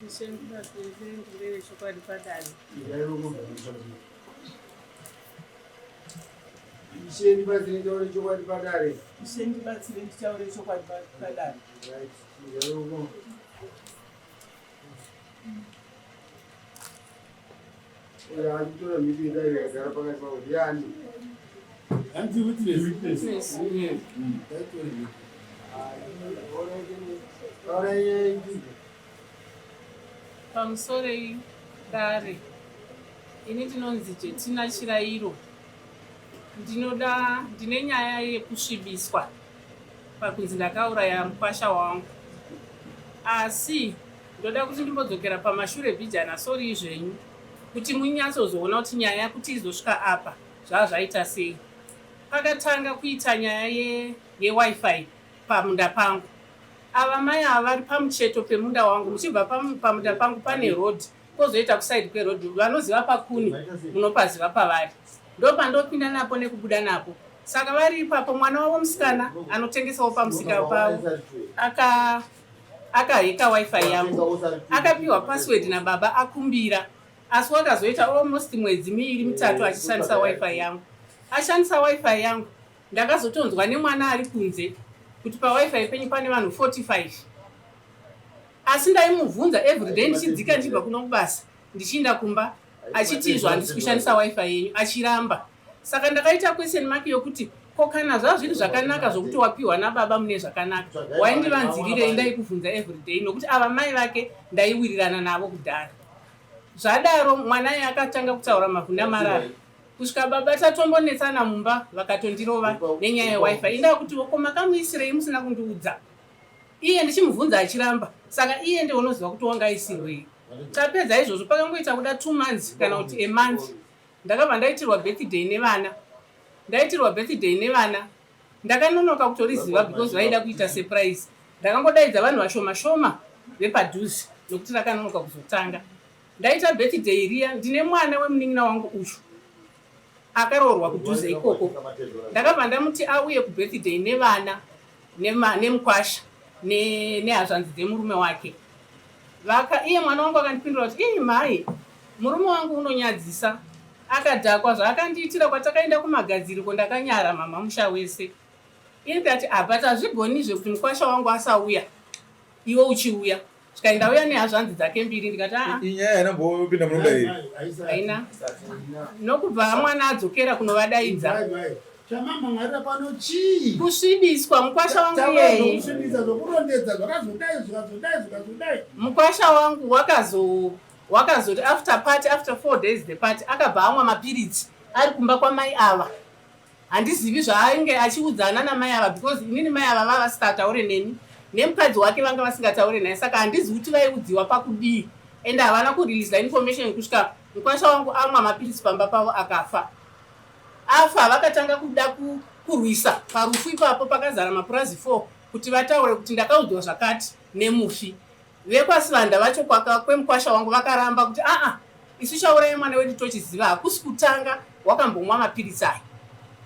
Ishe ndibatsire ndireve chokwadi padare. Ishe ndibatsire nditaure chokwadi padare. Ishe ndibatsire nditaure chokwadi padare. Right. Ndaivo. Uyo akutora miti yedare yakagara pakati pavo ndiani? Hanzi witness. Witness. Ngaitore miti. Taurai nyaya indizvo. Pamusorei dare. Ini ndinonzi Jetina Chirairo. Ndinoda ndine nyaya yekusvibiswa pakunzi ndakauraya mukwasha wangu. Asi ndoda kuti ndimbodzokera pamashure bhijana sori zvenyu kuti munyatsozoona kuti nyaya kuti izosvika apa zvava zvaita sei. Pakatanga kuita nyaya ye yewifi pamunda pangu. Ava mai ava vari pamucheto pemunda wangu muchibva pamunda pangu pane road kozoita kuside kweroad vanoziva pakuni munopaziva pavari ndopandopinda napo nekubuda napo saka vari ipapo mwana wavo musikana anotengesawo pamusika pavo aka akaheka wifi yangu akapiwa password nababa akumbira asi wakazoita almost mwedzi miiri mitatu achishandisa wifi yangu ashandisa wifi yangu Ndakazotonzwa nemwana ari kunze kuti pawifi penyu pane vanhu 45 asi ndaimubvunza everyday ndichidzika ndichibva kuno kubasa ndichiinda kumba achiti izvo handisi kushandisa wifi yenyu achiramba saka ndakaita question mark yokuti ko kana zvazviri zvakanaka zvokuti wapiwa nababa mune zvakanaka waindivanzirirei ndaikubvunza everyday nokuti ava mai vake ndaiwirirana navo kudhara zvadaro mwana iye akatanga kutaura mavhunda marara kusvika baba tatombonetsana mumba vakatondirova nenyaya yewifi indaa kuti ko makamuisirei musina kundiudza iye ndichimubvunza achiramba saka iye ndiye unoziva kuti wanga aisirwei tapedza izvozvo pakangoita kuda two months kana kuti a month ndakabva ndaitirwa birthday nevana ndaitirwa birthday nevana ndakanonoka kutoriziva because vaida kuita surprise ndakangodaidza vanhu vashoma shoma vepadhuze nokuti rakanonoka kuzotanga Ndaita birthday riya ndine mwana wemunin'ina wangu uyu akaroorwa kudhuze ikoko. Ndakabva ndamuti auye kubirthday nevana nemukwasha nehazvanzi dzemurume wake. Vaka iye mwana wangu akandipindura kuti ii mhai murume wangu unonyadzisa akadhakwa zvaakandiitira kwatakaenda kumagadziriko ndakanyara mhamha musha wese. Ini ndikati ah but hazvigonizve kuti mukwasha wangu asauya iwe uchiuya. Zvikai ndauya nehazvanzi dzake mbiri ndikati aa. Inyaya haina kumbopinda muronda iri. Haina. Nokubva mwana adzokera kunovadaidza. Chamamhan'arira pano chii? Kusvibiswa mukwasha wangu iyeye. Kusvibisa zvokurondedza zvakazodai zvikazodai zvikazodai. Mukwasha wangu wakazo wakazoti after party after 4 days the party akabva amwa mapiritsi ari kumba kwamai ava. Handizivi zvaainge achiudzana namai ava because inini mai ava vava vasingataure neni nemukadzi wake vanga vasingataure naye saka handizivi kuti vaiudziwa pakudii and havana kureleasa information kusvika mukwasha wangu amwa mapiritsi pamba pavo akafa. Afa vakatanga kuda kurwisa parufu ipapo pakazara mapurazi 4 kuti vataure kuti ndakaudzwa zvakati nemufi. VekwaSivanda vacho kwaka kwemukwasha wangu vakaramba kuti aa isu chauraya mwana wedu tochiziva hakusi kutanga wakambomwa mapiritsi aya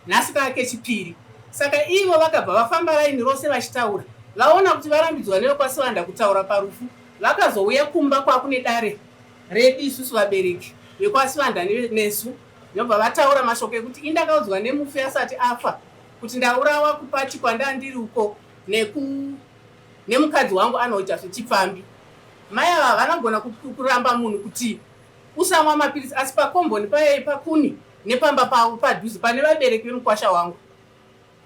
nhasi kaa kechipiri. Saka ivo vakabva vafamba raini rose vachitaura vaona kuti varambidzwa nevekwaSivanda kutaura parufu vakazouya kumba kwakune dare redu isusu vabereki vekwaSivanda nesu ndobva vataura mashoko ekuti indakaudzwa nemufi asati afa kuti ndaurawa kupati kwandandiri uko neku nemukadzi wangu anoita zvechipfambi. Mai ava havana kugona kuramba munhu kuti usamwa mapiritsi asi pakomboni paye pakuni nepamba pavo padhuze pane vabereki vemukwasha wangu.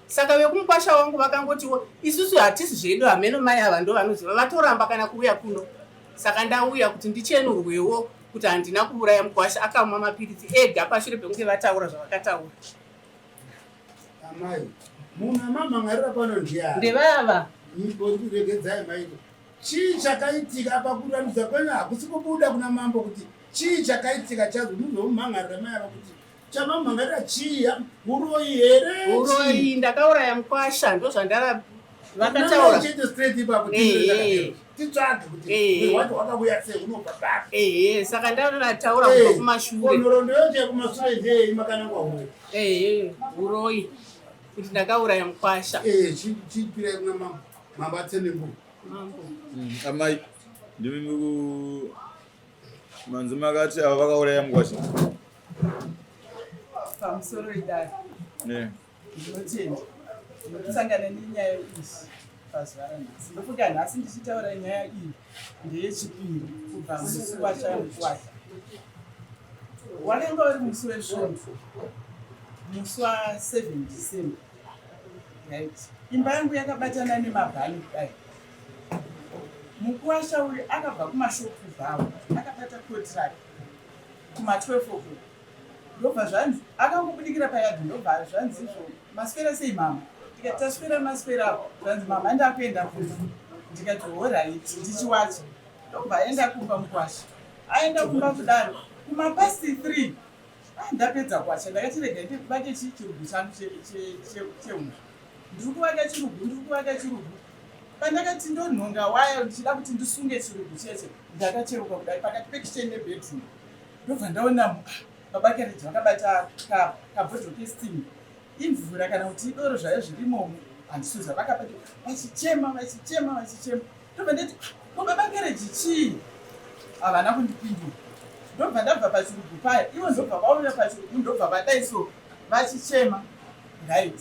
Saka vekumukwasha wangu vakangotiwo isusu hatisi zvedu hameno mai ava ndovanoziva vatoramba kana kuuya kuno. Saka ndauya kuti ndichenurwewo kuti handina kuuraya mukwasha akamwa mapiritsi ega pashure pekunge vataura zvavakataura. Amai, munhu amamhan'arira pano ndiani? Ndevava. Regedzai maiko. Chii chakaitika apa kurambidza kwenyu hakusi kubuda kuna mambo kuti chii chakaitika chazo muzomumhan'arira mai ava kuti chamamhan'arira chii uroyi here? Uroyi ndakauraya mukwasha ndozvandara vakataura. Chete straight ipapo titsvage kuti wacho wakauya sei unobva papi. Ehe saka ndataura kubva kumashure. Nhoroondo yacho yekumashure ndeyei makanangwa uroyi. Ehe, uroyi kuti ndakauraya mukwasha. Eh, chipirai kuna mambo. Mambo atsenengura. Mambo. Amai. Ndimi muri manzi makati ava vakauraya mukwasha. Pamusoro idare. Ndinotenda. Ndinokusangana nenyaya iyi pazuva ranhasi. Ndofunga nhasi ndichitaura nyaya iyi ndeyechipiri kubva musi washaya mukwasha. Wakanga uri musi weSvondo, musi wa7 December. Right. Imba yangu yakabatana nemabhani kudai. Mukuwasha uyu akabva kumashopu bhawa akabata koti rake kuma12 o'clock. Ndobva zvanzi akangobudikira payadhi ndobva zvanzi izvo maswera sei mama ndikati taswera maswera apo zvanzi mama ndakuenda kumba ndikati horaiti ndichiwacha ndobva aenda kumba mukwasha aenda kumba kudaro kumapasti 3 ah, ndapedza kwacha ndakati rega ndivake chii chirugu changu chehunzva ndiri kuvaka chirugu ndiri kuvaka chirugu pandakati ndonhonga waya ndichida kuti ndisunge chirugu chete ndakacheuka kudai pakati pekicheni nebedroom ndobva ndaona ah, baba kereji vakabata kabhodhoro kesteam imvura kana kuti idoro zvayo zvirimomo handisuza vakabata vachichema vachichema vachichema ndobva ndati ko baba kereji chii havana kundipindura ndobva ndabva pachirugu paya ivo ndobva vauya pachirugu ndobva vadai so vachichema right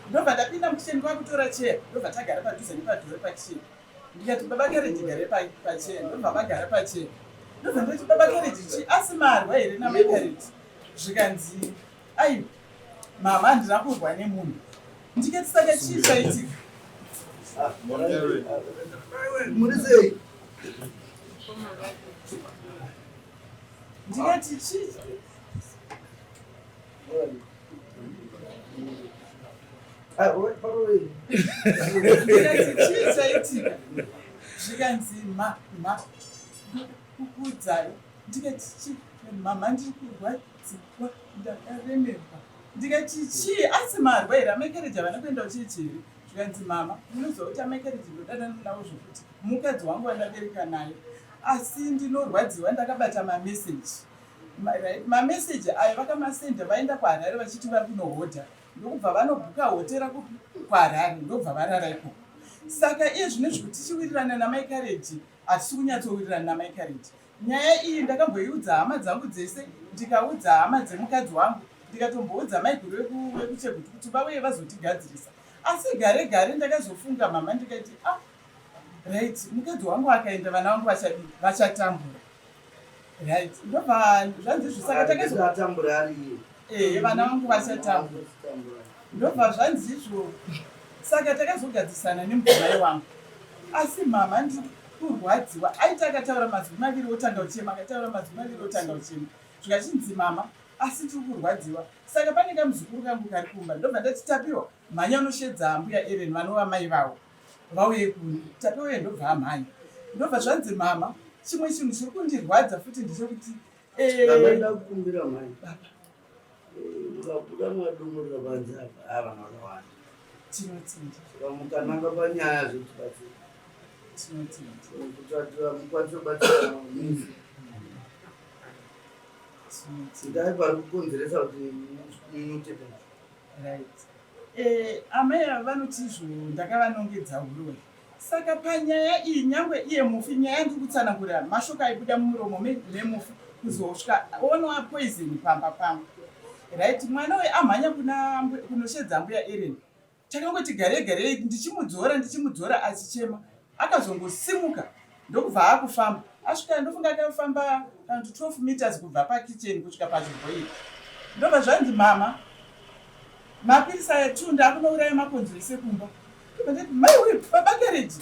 ndobva ndapinda mukicheni kwakutora cheya ndobva tagara padhuze nepadhore pakicheni ndikati baba kereji gare pacheya ndobva vagara pacheya ndobva ndati baba kereji chii asi marwa here namai kereji zvikanzi aiwa mama handina kurwa nemunhu ndikati saka chii chaitika muri sei ndikati chii Ndikati chii chaitika zvikanzi ma ma kukudzai ndikati chii mama ndiri kurwadziwa ndakaremerwa ndikati chii asi marwa here amaikereji havana kuenda kuchechi here zvikanzi mama munoziva kuti amaikereji ndodanana navo zvokuti mukadzi wangu wandabereka naye asi ndinorwadziwa ndakabata mameseji Mameseji ayo vakamasenda vaenda kuHarare vachiti vari kunohodha ndokubva vanobhuka hotera kupi kuHarare ndobva varara ikoko. Saka iye zvino izvi kuti tichiwirirana namai Kareji hatisi kunyatsowirirana namai Kareji. Nyaya iyi ndakamboiudza hama dzangu dzese ndikaudza hama dzemukadzi wangu ndikatomboudza maiguru vekuChegutu kuti vauye vazotigadzirisa. Asi gare gare ndakazofunga mama ndikati ah right mukadzi wangu akaenda vana vangu vachadii vachatambura. Right. Ndobva zvanzi izvo saka takazotambura ari iye. Eh, vana vangu vachatambura. Ndobva zvanzi izvo saka takazogadzisana nemudzimai wangu. Asi mama ndiri kurwadziwa. Aiti akataura mazwi maviri otanga kuchema, akataura mazwi maviri otanga kuchema. Zvikachinzi mama asi ndiri kurwadziwa. Saka pane kamuzukuru kangu kari kumba. Ndobva ndati Tapiwa, mhanya unoshedza ambuya Eren vanova mai vavo. vauye kuno tapiwa uye ndobva amhanya ndobva zvanzi mama chimwe chinhu chiri kundirwadza futi ndechekuti eh, ndakukumbira mai baba eh, mukabuda mwadumurira panze apa ava ah, vakawanda tinotenda saka mukananga panyaya zvotibatsira tinotenda kuti mukwanise kubatsira misi ndai pari kukonzeresa kuti mute panze right Eh, amai ava vanoti izvo ndakavanongedza huroyi saka panyaya iyi nyangwe iye mufi nyaya ndiri kutsanangurira mashoko aibuda mumuromo memufi kuzosvika onwa poison pamba pangu right mwana uyu amhanya kunoshedza mbuya Eren takangoti garei garei ndichimudzora ndichimudzora achichema akazongosimuka ndokubva akufamba asvika ndofunga akafamba kana kuti 12 meters kubva pakitchen kusvika pazvibhoiri ndobva zvanzi mama mapirisa aya two ndakunouraya makonzo ese kumba mai uyu baba kereji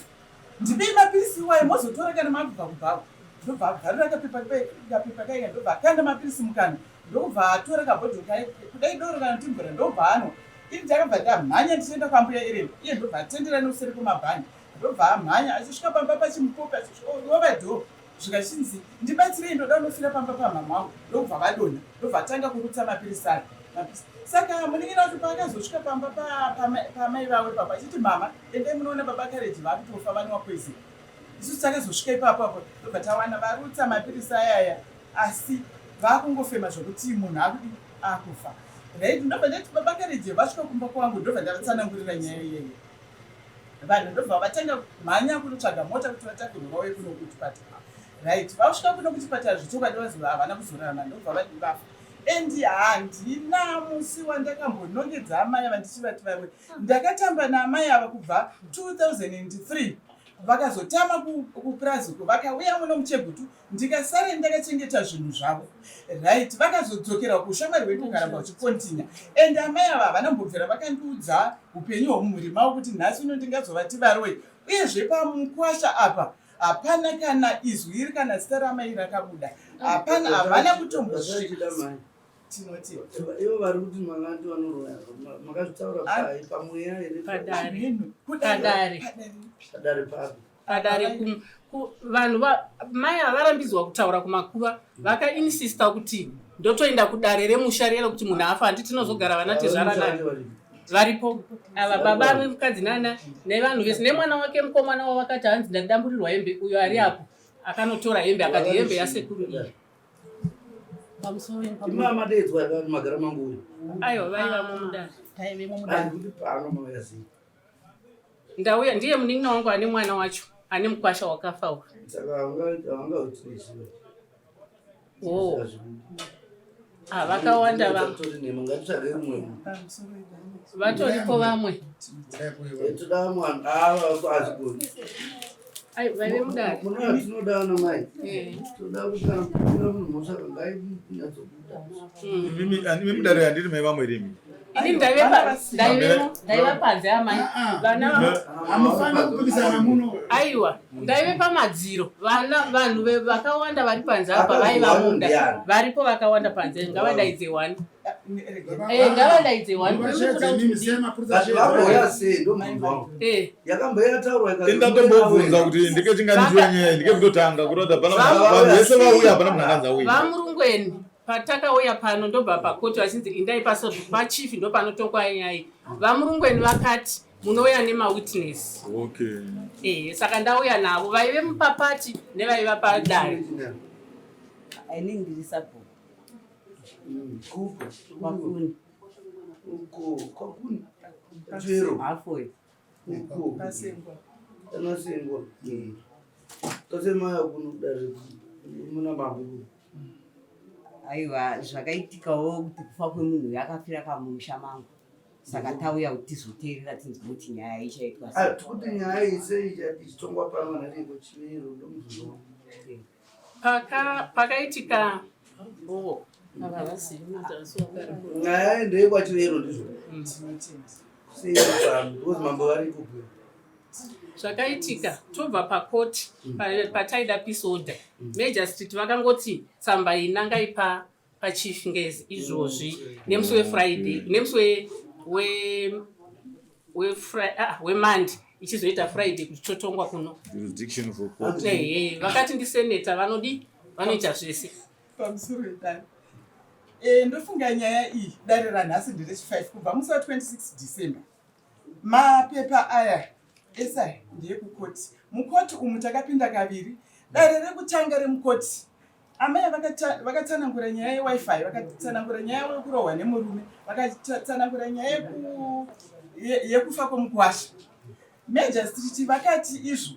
ndipei mapirisi iwayo mozotora kana makubva kubhawa ndobva abvarura kapepa kaiya ndobva akanda mapirisi mukanwa ndokubva atora kabhodhoro kaye kudai doro kana kuti mvura ndobva anwa ini ndakabva ndamhanya ndichienda kwambuya ireni iye ndobva atendera nekuseri kwemabhani ndobva amhanya achisvika pamba pachimupopi achisvika dhoo zvikachinzi ndibatsirei ndoda unofira pamba pamama wangu ndokubva vadonha ndobva atanga kurutsa mapirisi ake mapirisi saka munin'ina wacho paakazosvika pamba pamai vavo ipapo achiti mama endai munoona baba kareji vakutofa vanwa poison isusu takazosvika ipapo apo ndobva tawana varutsa mapirisi ayaya asi vakungofema zvokuti munhu akudi akufa right ndobva ndati baba kareji vasvika kumba kwangu ndobva ndavatsanangurira nyaya iyeye vanhu ndobva vatanga mhanya kunotsvaga mota kuti vatakurwe vauye kuno kuchipatara. Right, vasvika kuno kuchipatara zvechokwadi vaziva havana kuzorarama ndobva vadi vafa. And handina musi wandakambonongedza amai ava ndichivati varwe. Ndakatamba naamai ava kubva 2003 vakazotama kupurazi uko vakauya muno muChegutu ndikasare ndakachengeta zvinhu zvavo. Right, vakazodzokera kushamwari wedu ukaramba uchikontinya. And amai ava havana kumbobvira vakandiudza upenyu hwemumhuri mavo kuti nhasi uno ndingazovati varoyi. Uyezve pamukwasha apa hapana kana izwi iri kana zita ramai rakabuda, hapana, havana kutombosvika. Tinoti ivo vari kuti mangati vanoroya, makazvitaura pai pamweya here? Padare. Padare. Padare papi? Padare vanhu mai havarambidzwa kutaura kumakuva, vakainsista kuti ndotoenda kudare remusha rero kuti munhu afa, handiti tinozogara vana tezvara nani varipo ava baba vemukadzi nana nevanhu vese nemwana wake mukomana wavakati hanzi ndadamburirwa hembe, uyo ari apo akanotora hembe akati hembe yasekuru iyi. Pamusoro. Imamadedzwa magara mangu uyu. Aiwa, vaivamo mudare. Taivemo mudare. Kuti pano mauya sei? Ndauya ndiye munin'ina wangu ane mwana wacho ane mukwasha wakafa uyu. Saka haungautiziva. Oh. Ah, vakawanda vamwe. Tori nhema, ngatitsvage umwe. Vatoripo vamwe. Toda mwana ava azigoni. Ai, vaive mudare. Muna tinoda ana mai. Toda kuti kana kupira munhu mhosva ngainyatsobuda. Imi mudare handiri mai vamwe rimi? Ini ndaivemo, ndaiva panze amai vana. Hamufaniri kupikisana muno. Aiwa, ndaive pamadziro. Vana vanhu vakawanda vari panze apa vaiva munda varipo vakawanda panze, ngavadaidze one. Ngavadaidze one. Vamboya sei? Ndomubvunzo wangu. Yakamboya yataurwa. Indatombobvunza kuti ndikechinganichiwa nyaya, ndikekutotanga kuti hapana vanhu vese vauya, hapana munhu akanzi auya. VaMurungweni, patakauya pano ndobva pakoti vachinzi indai pachief ndopanotongwa nyaya. VaMurungweni vakati munouya nemawitness. Saka ndauya navo vaive mupapati nevaiva padare. Ini ndiri sabhuku. Kuko? Kwakuni. Uko kwakuni chero. Halfway. Uko. Pasengwa. Anasengwa tosemaya kuno kudare muna mambo. Aiwa, zvakaitikawo kuti kufa kwemunhu yakafira kamumusha mangu, saka tauya kuti tizoteerera tinzwe kuti nyaya ichaitwa sei. Tikuti nyaya iyi sei ichitongwa pano vanariko chiviro? Ndomubvunzo wangu. Pakaitika oh, ava havazivi kuti asi wakari. Nyaya ndeyekwachivero ndizvo sei pano? Because mambo variko kuya. Zvakaitika, tobva pakoti pataida peace order, magistrate vakangoti tsamba iyi nangai pachief Ngezi izvozvi nemusi weFriday, nemusi weMonday, ichizoita Friday kuti totongwa kuno. Jurisdiction for court. Ehe, vakati ndiseneta vanodi vanoita zvese. Pamusoro wedare, ndofunga nyaya iyi dare ranhasi nderechi5 kubva musi wa26 December. Mapepa aya esa ndeyekukoti. Mukoti umu takapinda kaviri. Dare rekutanga remukoti, amai vakatsanangura nyaya yeWiFi, vakatsanangura nyaya yekurohwa nemurume, vakatsanangura nyaya yekufa kwomukwasha. Magistrate vakati izvo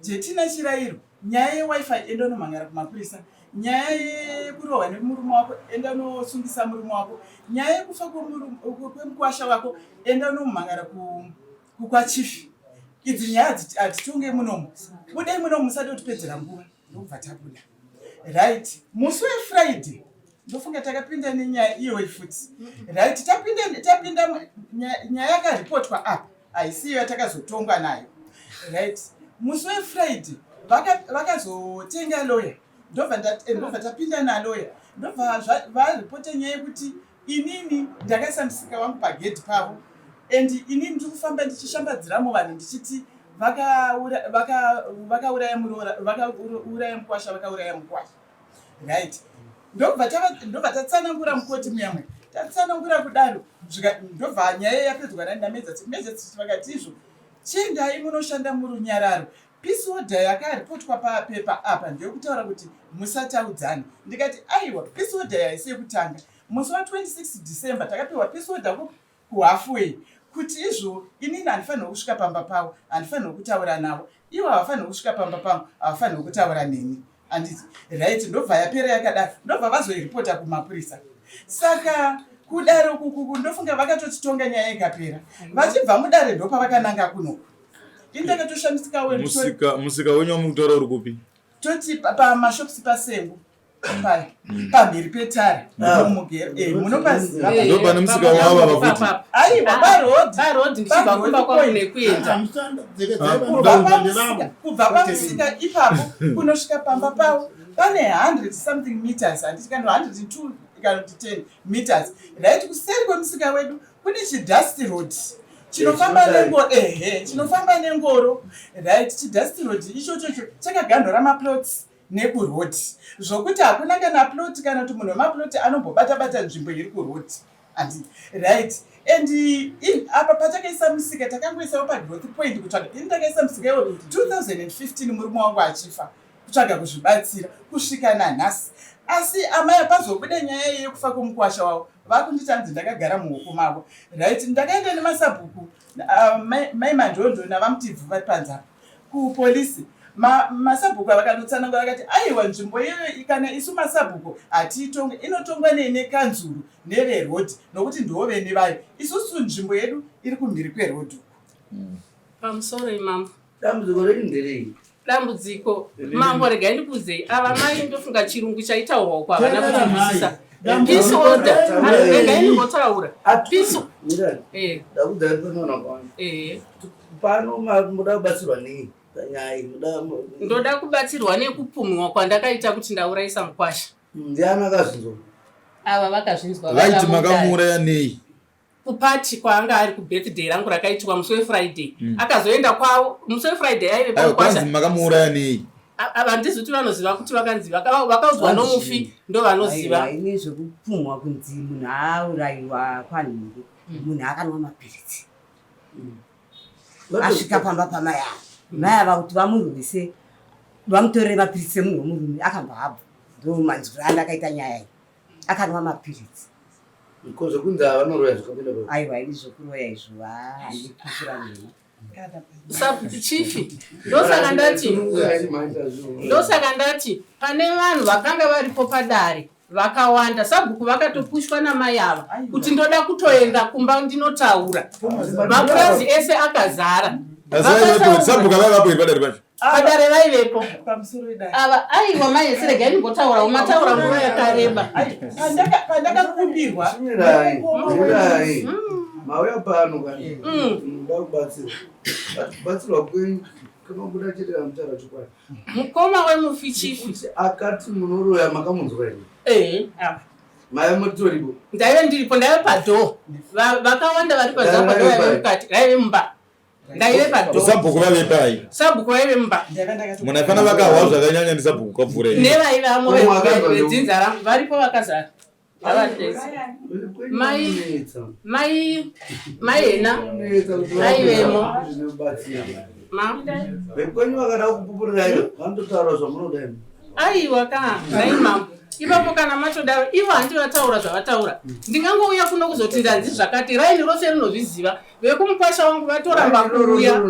jetina chirayiro, nyaya yeWiFi enda unomhangara kumapurisa, nyaya yekurohwa nemurume wako enda unosungisa murume wako, nyaya yekufa kwemukwasha wako enda unomhangara kukwachief. Idzi nyaya hatitonge munomu, budai munomu, musade kutipedzera nguva. Ndokubva tabuda. Right, musi weFriday ndofunga takapinda nenyaya iyoyi futi. Right, tapinda nyaya yakaripotwa apa haisiyo yatakazotongwa nayo. Right, musi weFriday vakazotenga lawyer, ndobva tapinda nalawyer, ndobva varipota nyaya yekuti inini ndakaisa musika wangu pagedhi pavo and inini ndiri kufamba ndichishambadziramo vanhu ndichiti vakauraya muroora, vakauraya mukwasha, vakauraya mukwasha. Right, ndobva tatsanangura mukoti muyamwe, tatsanangura kudaro, ndobva nyaya yapedzwa namejasi. Vakati izvo chiendai munoshanda murunyararo. Peace order yakaripotwa papepa apa ndeyekutaura kuti musataudzana. Ndikati aiwa, peace order haisi yekutanga. Musi wa26 December takapiwa peace order kuhalfway. Kuti izvo inini handifanirwe kusvika pamba pavo, handifanirwe kutaura navo, ivo havafanirwe kusvika pamba pangu, havafanirwe kutaura neni. Handiti right, ndobva yapera yakadaro, ndobva vazoiripota kumapurisa. Saka kudare ukukuku ndofunga vakatotitonga nyaya ikapera. Vachibva mudare ndopavakananga kunoku. Ini ndakatoshamisika musika, musika wenyu wamuri kutaura uri kupi? Toti pamashops pasengu paya pamhiri petara ah. mumugero eh, munopaziva eh, ndo pane musika wava vafuti aiwa paroad paroad ndichibva kumba kwangu nekuenda ah, kubva pamusika ipapo kunosvika pamba pavo pane 100 something meters handiti kana 102 kana kuti 10 meters right kuseri kwemusika wedu kune chidust road chinofamba nengoro ehe chinofamba nengoro right chidust road ichochocho chakaganhura maplots nekuroad zvokuti hakuna kana plot kana kuti munhu wemaplot anombobata bata nzvimbo iri kuroad and right and in, apa patakaisa musika takangoisawo pagrowth point kutsvaga ini ndakaisa musika iwo 2015 murume wangu achifa kutsvaga kuzvibatsira kusvika nanhasi asi amai apazobuda nyaya iye yekufa kwemukwasha wavo vakunditi hanzi ndakagara muhoko mavo right ndakaenda nemasabhuku uh, mai mandondo navamutibvu vari panze apa kupolisi masabhuku vakanotsanangura vakati aiwa nzvimbo iyoyo kana isu masabhuku hatiitonge inotongwa nekanzuru neverodhi nokuti ndiwo vene vayo isusu nzvimbo yedu iri kumhiri kwerodhi uku hmm. Pamusoro imambo. Dambudziko renyu nderei? Dambudziko mambo, regai ndikuudzei, ava mai ndofunga chirungu chaitaurwa uko havana kuchinzwisisa. Peace order, regai ndimbotaura. Peace. Eh. Eh. Pano muda kubatsirwa nei? Ndoda kubatsirwa nekupumhiwa kwandakaita kuti ndaurayisa mukwasha. Ndiani akazvinzwa? Ava vakazvinzwa. Vaiti makamuuraya nei? Kuparty kwaanga ari kubirthday rangu rakaitwa musi wefriday mm. Akazoenda kwavo musi wefriday aive pakwasha. Makamuuraya nei? Handizi kuti vanoziva kuti vakanzi vakaudzwa nomufi ndo vanoziva. Ini zvekupumhwa kunzi munhu aurayiwa kwanhingi mm. munhu akanwa mapiritsi mm. Asvika pamba pamai ava, mai ava kuti vamurwise vamutorere mapiritsi emunhu wemurume akambva abva. Ndo manzwiro andakaita nyaya iyi, akanwa mapiritsi. Ko zvekunzi vanoroya zvakapinda pa? Aiwa, ini zvekuroya izvo handipupura nhema. Chifi, ndosaka ndati ndosaka ndati pane vanhu vakanga varipo padare vakawanda sabhuku vakatopushwa namai ava kuti ndoda kutoenda kumba ndinotaura mapurazi ese akazara. Sabhuku vaivapo here padare pacho? Padare vaivepo ava. Aiwa mai ese regai ndimbotaurawo, mataura nguva yakareba. Pandakakumbirwa mauya pano kani munoda kubatsirwa, kubatsirwa kwenyu kunobuda chete kana mutaura chokwadi. Mukoma wemufi chifi akati munoroya, makamunzwa here? Ehe. Maive mutoripo? Ndaive ndiripo, ndaive padhoo, vakawanda vari pazapadhoo vaive mukati, raive mumba, ndaive padhoo. Sabhuku vaive pai? Sabhuku vaive mumba. Munhu aifana vakahwa zvakanyanya ndisabhuku kapfuura nevaivamo vedzinza rangu varipo vakazara. Mai mai mai hena aivemo. Vekwenyu vakada kupupurirai vanototaura zvamunoda imi. Aiwa ka nai mambo, ipapo kana matodaro ivo handi vataura zvavataura, ndingangouya kuno kuzoti ndanzi zvakati, raini rose rinozviziva. Vekumukwasha wangu vatoramba kuuya,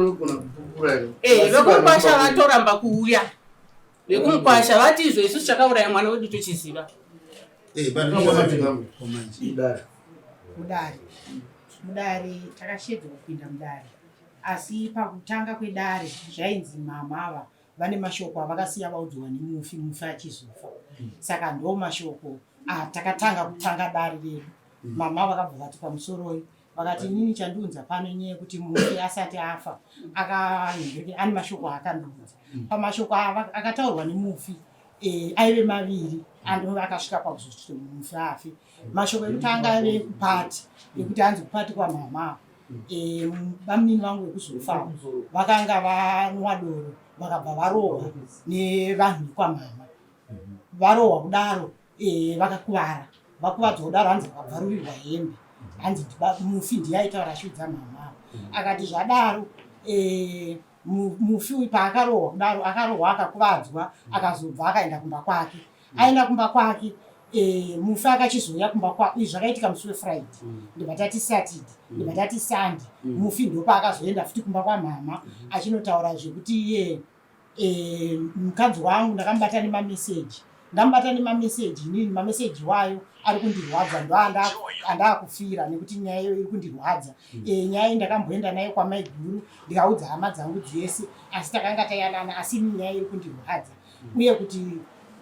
vekumukwasha vatoramba kuuya, vekumukwasha vati izvo isusu chakauraya mwana wedu tochiziva. Mudare, mudare takashedzwa kupinda mudare, asi pakutanga kwedare zvainzi mama ava vane mashoko avakasiya vaudzwa nemufi, mufi achizofa. Saka ndo mashoko atakatanga kutanga dare redu. Mama vakabva vati pamusoroi, vakati inini chandiunza pano inyaya yekuti mufi asati afa akanhingirike ane mashoko aakandiudza. Pamashoko akataurwa nemufi aive maviri andova akasvika pakuzoti mufi afe. Mashoko ekutanga aive ekupati, ekuti hanzi kupati kwamama bamunini vangu vekuzofa vakanga vanwa doro vakabva varohwa nevanhu vekwamama. Varohwa kudaro vakakuvara, vakuvadzwa kudaro hanzi vakabvarurirwa hembe, hanzi mufi ndiye aitaura achiudza mama. Akati zvadaro mufi uyu paakarohwa kudaro, akarohwa akakuvadzwa, akazobva akaenda kumba kwake. Aenda kumba kwake E, mufi akachizouya kumba kwa izvi zvakaitika musi wefriday mm. ndobva tati saturday mm. ndobva tati sunday mm. mufi ndopaakazoenda futi kumba kwamama mm. achinotaura zvekuti iye e, mukadzi wangu ndakamubata nemameseji ndamubata nemameseji inini mameseji iwayo ari kundirwadza ndoandaakufira nekuti nyaya iyo iri kundirwadza mm. e, nyaya iyi ndakamboenda nayo kwamaiguru ndikaudza hama dzangu dzese asi takanga tayanana asi ini nyaya iri kundirwadza mm. uye kuti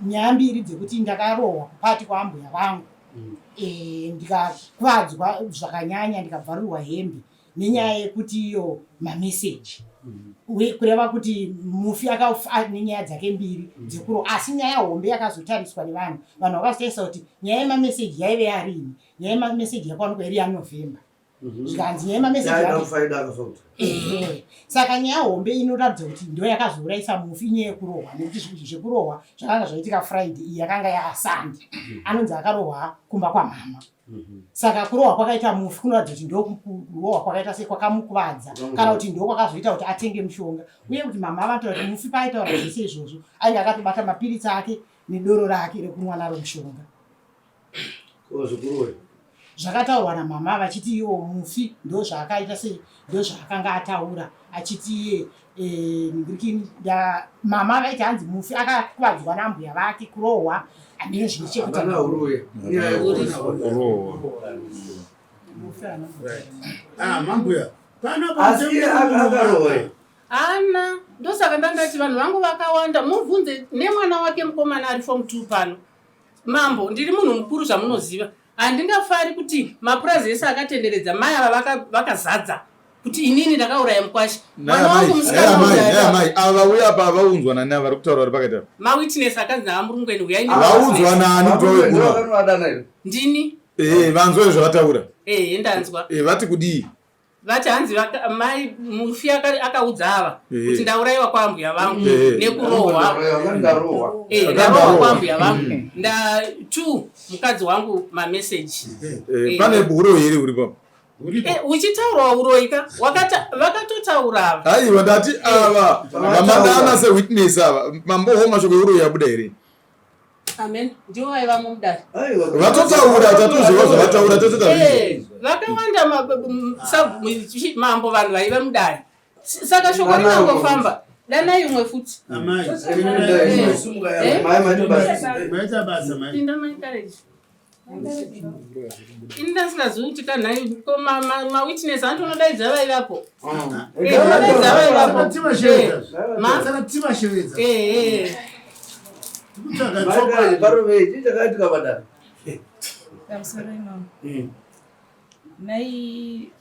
nyaya mbiri dzekuti ndakarohwa kupati kwaambuya vangu mm. e, ndikakuvadzwa zvakanyanya ndikabvarurwa hembe nenyaya yekuti iyo mameseji mm. kureva kuti mufi akafa nenyaya dzake mbiri mm. dzekuro asi nyaya hombe yakazotariswa nevanhu vanhu vakazotarisa kuti nyaya yemameseji yaive yarini nyaya yemameseji yakawanikwa iri yanovhember mhm. zvikanzi nyaya yemameseji saka nyaya hombe inoratidza kuti ndo yakazourayisa mufi inyaya yekurohwa nekuti zvekurohwa zvakanga zvaitika friday iyi yakanga yaasande mhm. anonzi akarohwa kumba kwamama Mhm. Saka kurohwa kwakaita mufi kunoratidza kuti ndokurohwa kwakaita sei kwakamukuvadza kana kuti ndokwakazoita kuti atenge mushonga uye kuti mama vanotaura kuti mufi paaitaura zvese izvozvo ainge akatobata mapiritsi ake nedoro rake rekunwa naro mushonga. Zvakataurwa namama vachiti iwo mufi ndozvaakaita sei ndozvaakanga ataura achiti iye eh, mama vaiti hanzi mufi akakuvadzwa nambuya vake kurohwa hameno zvine chekuita ah, mambuya ana ndosaka ndandati vanhu vangu vakawanda mubvunze nemwana wake mukomana ari form two pano mambo ndiri munhu mukuru zvamunoziva Handingafari kuti mapurazi ese akatenderedza mai ava vakazadza kuti inini ndakauraya mukwasha. Mwana wangu musikana amai ava vauya apa vaunzwa nani ava vari kutaura vari pakati apa? Mawitness akanzi naVaMurungweni huyai Vaunzwa nani kuti vauye kuno? Ndini. Eh, vanzwa zvavataura. Eh, ndanzwa. Eh, vati kudii? Vati hanzi mai mufi akaudza ava eh. kuti ndaurayiwa kwaambuya vangu eh. nekurohwa eh, ndarohwa kwaambuya vangu mm. nda two mukadzi wangu mameseji pane uroyi here uripo uchitaurwa uroyi ka vakatotaura ava aiwa ndati ava vamadana sewitness ava mamboho mashoko euroyi abuda here Amen. Ndivo vaiva mumudare. Vatotaura tatozviva zvavataura tese tazvinzwa. Eh, vakawanda mambo vanhu vaiva mudare. Saka shoko ringangofamba. Danai umwe futi. Amai. Eh? Maita basa mai. Pinda mai Courage. Ini ndasingazivi kuti kanhai ko mawitness hanti unodaidza vaivapo. Ah. Eh, unodaidza vaivapo. Tivashevedza. Eh, eh. Chakaitika padare. Pamusoro imamo. Mai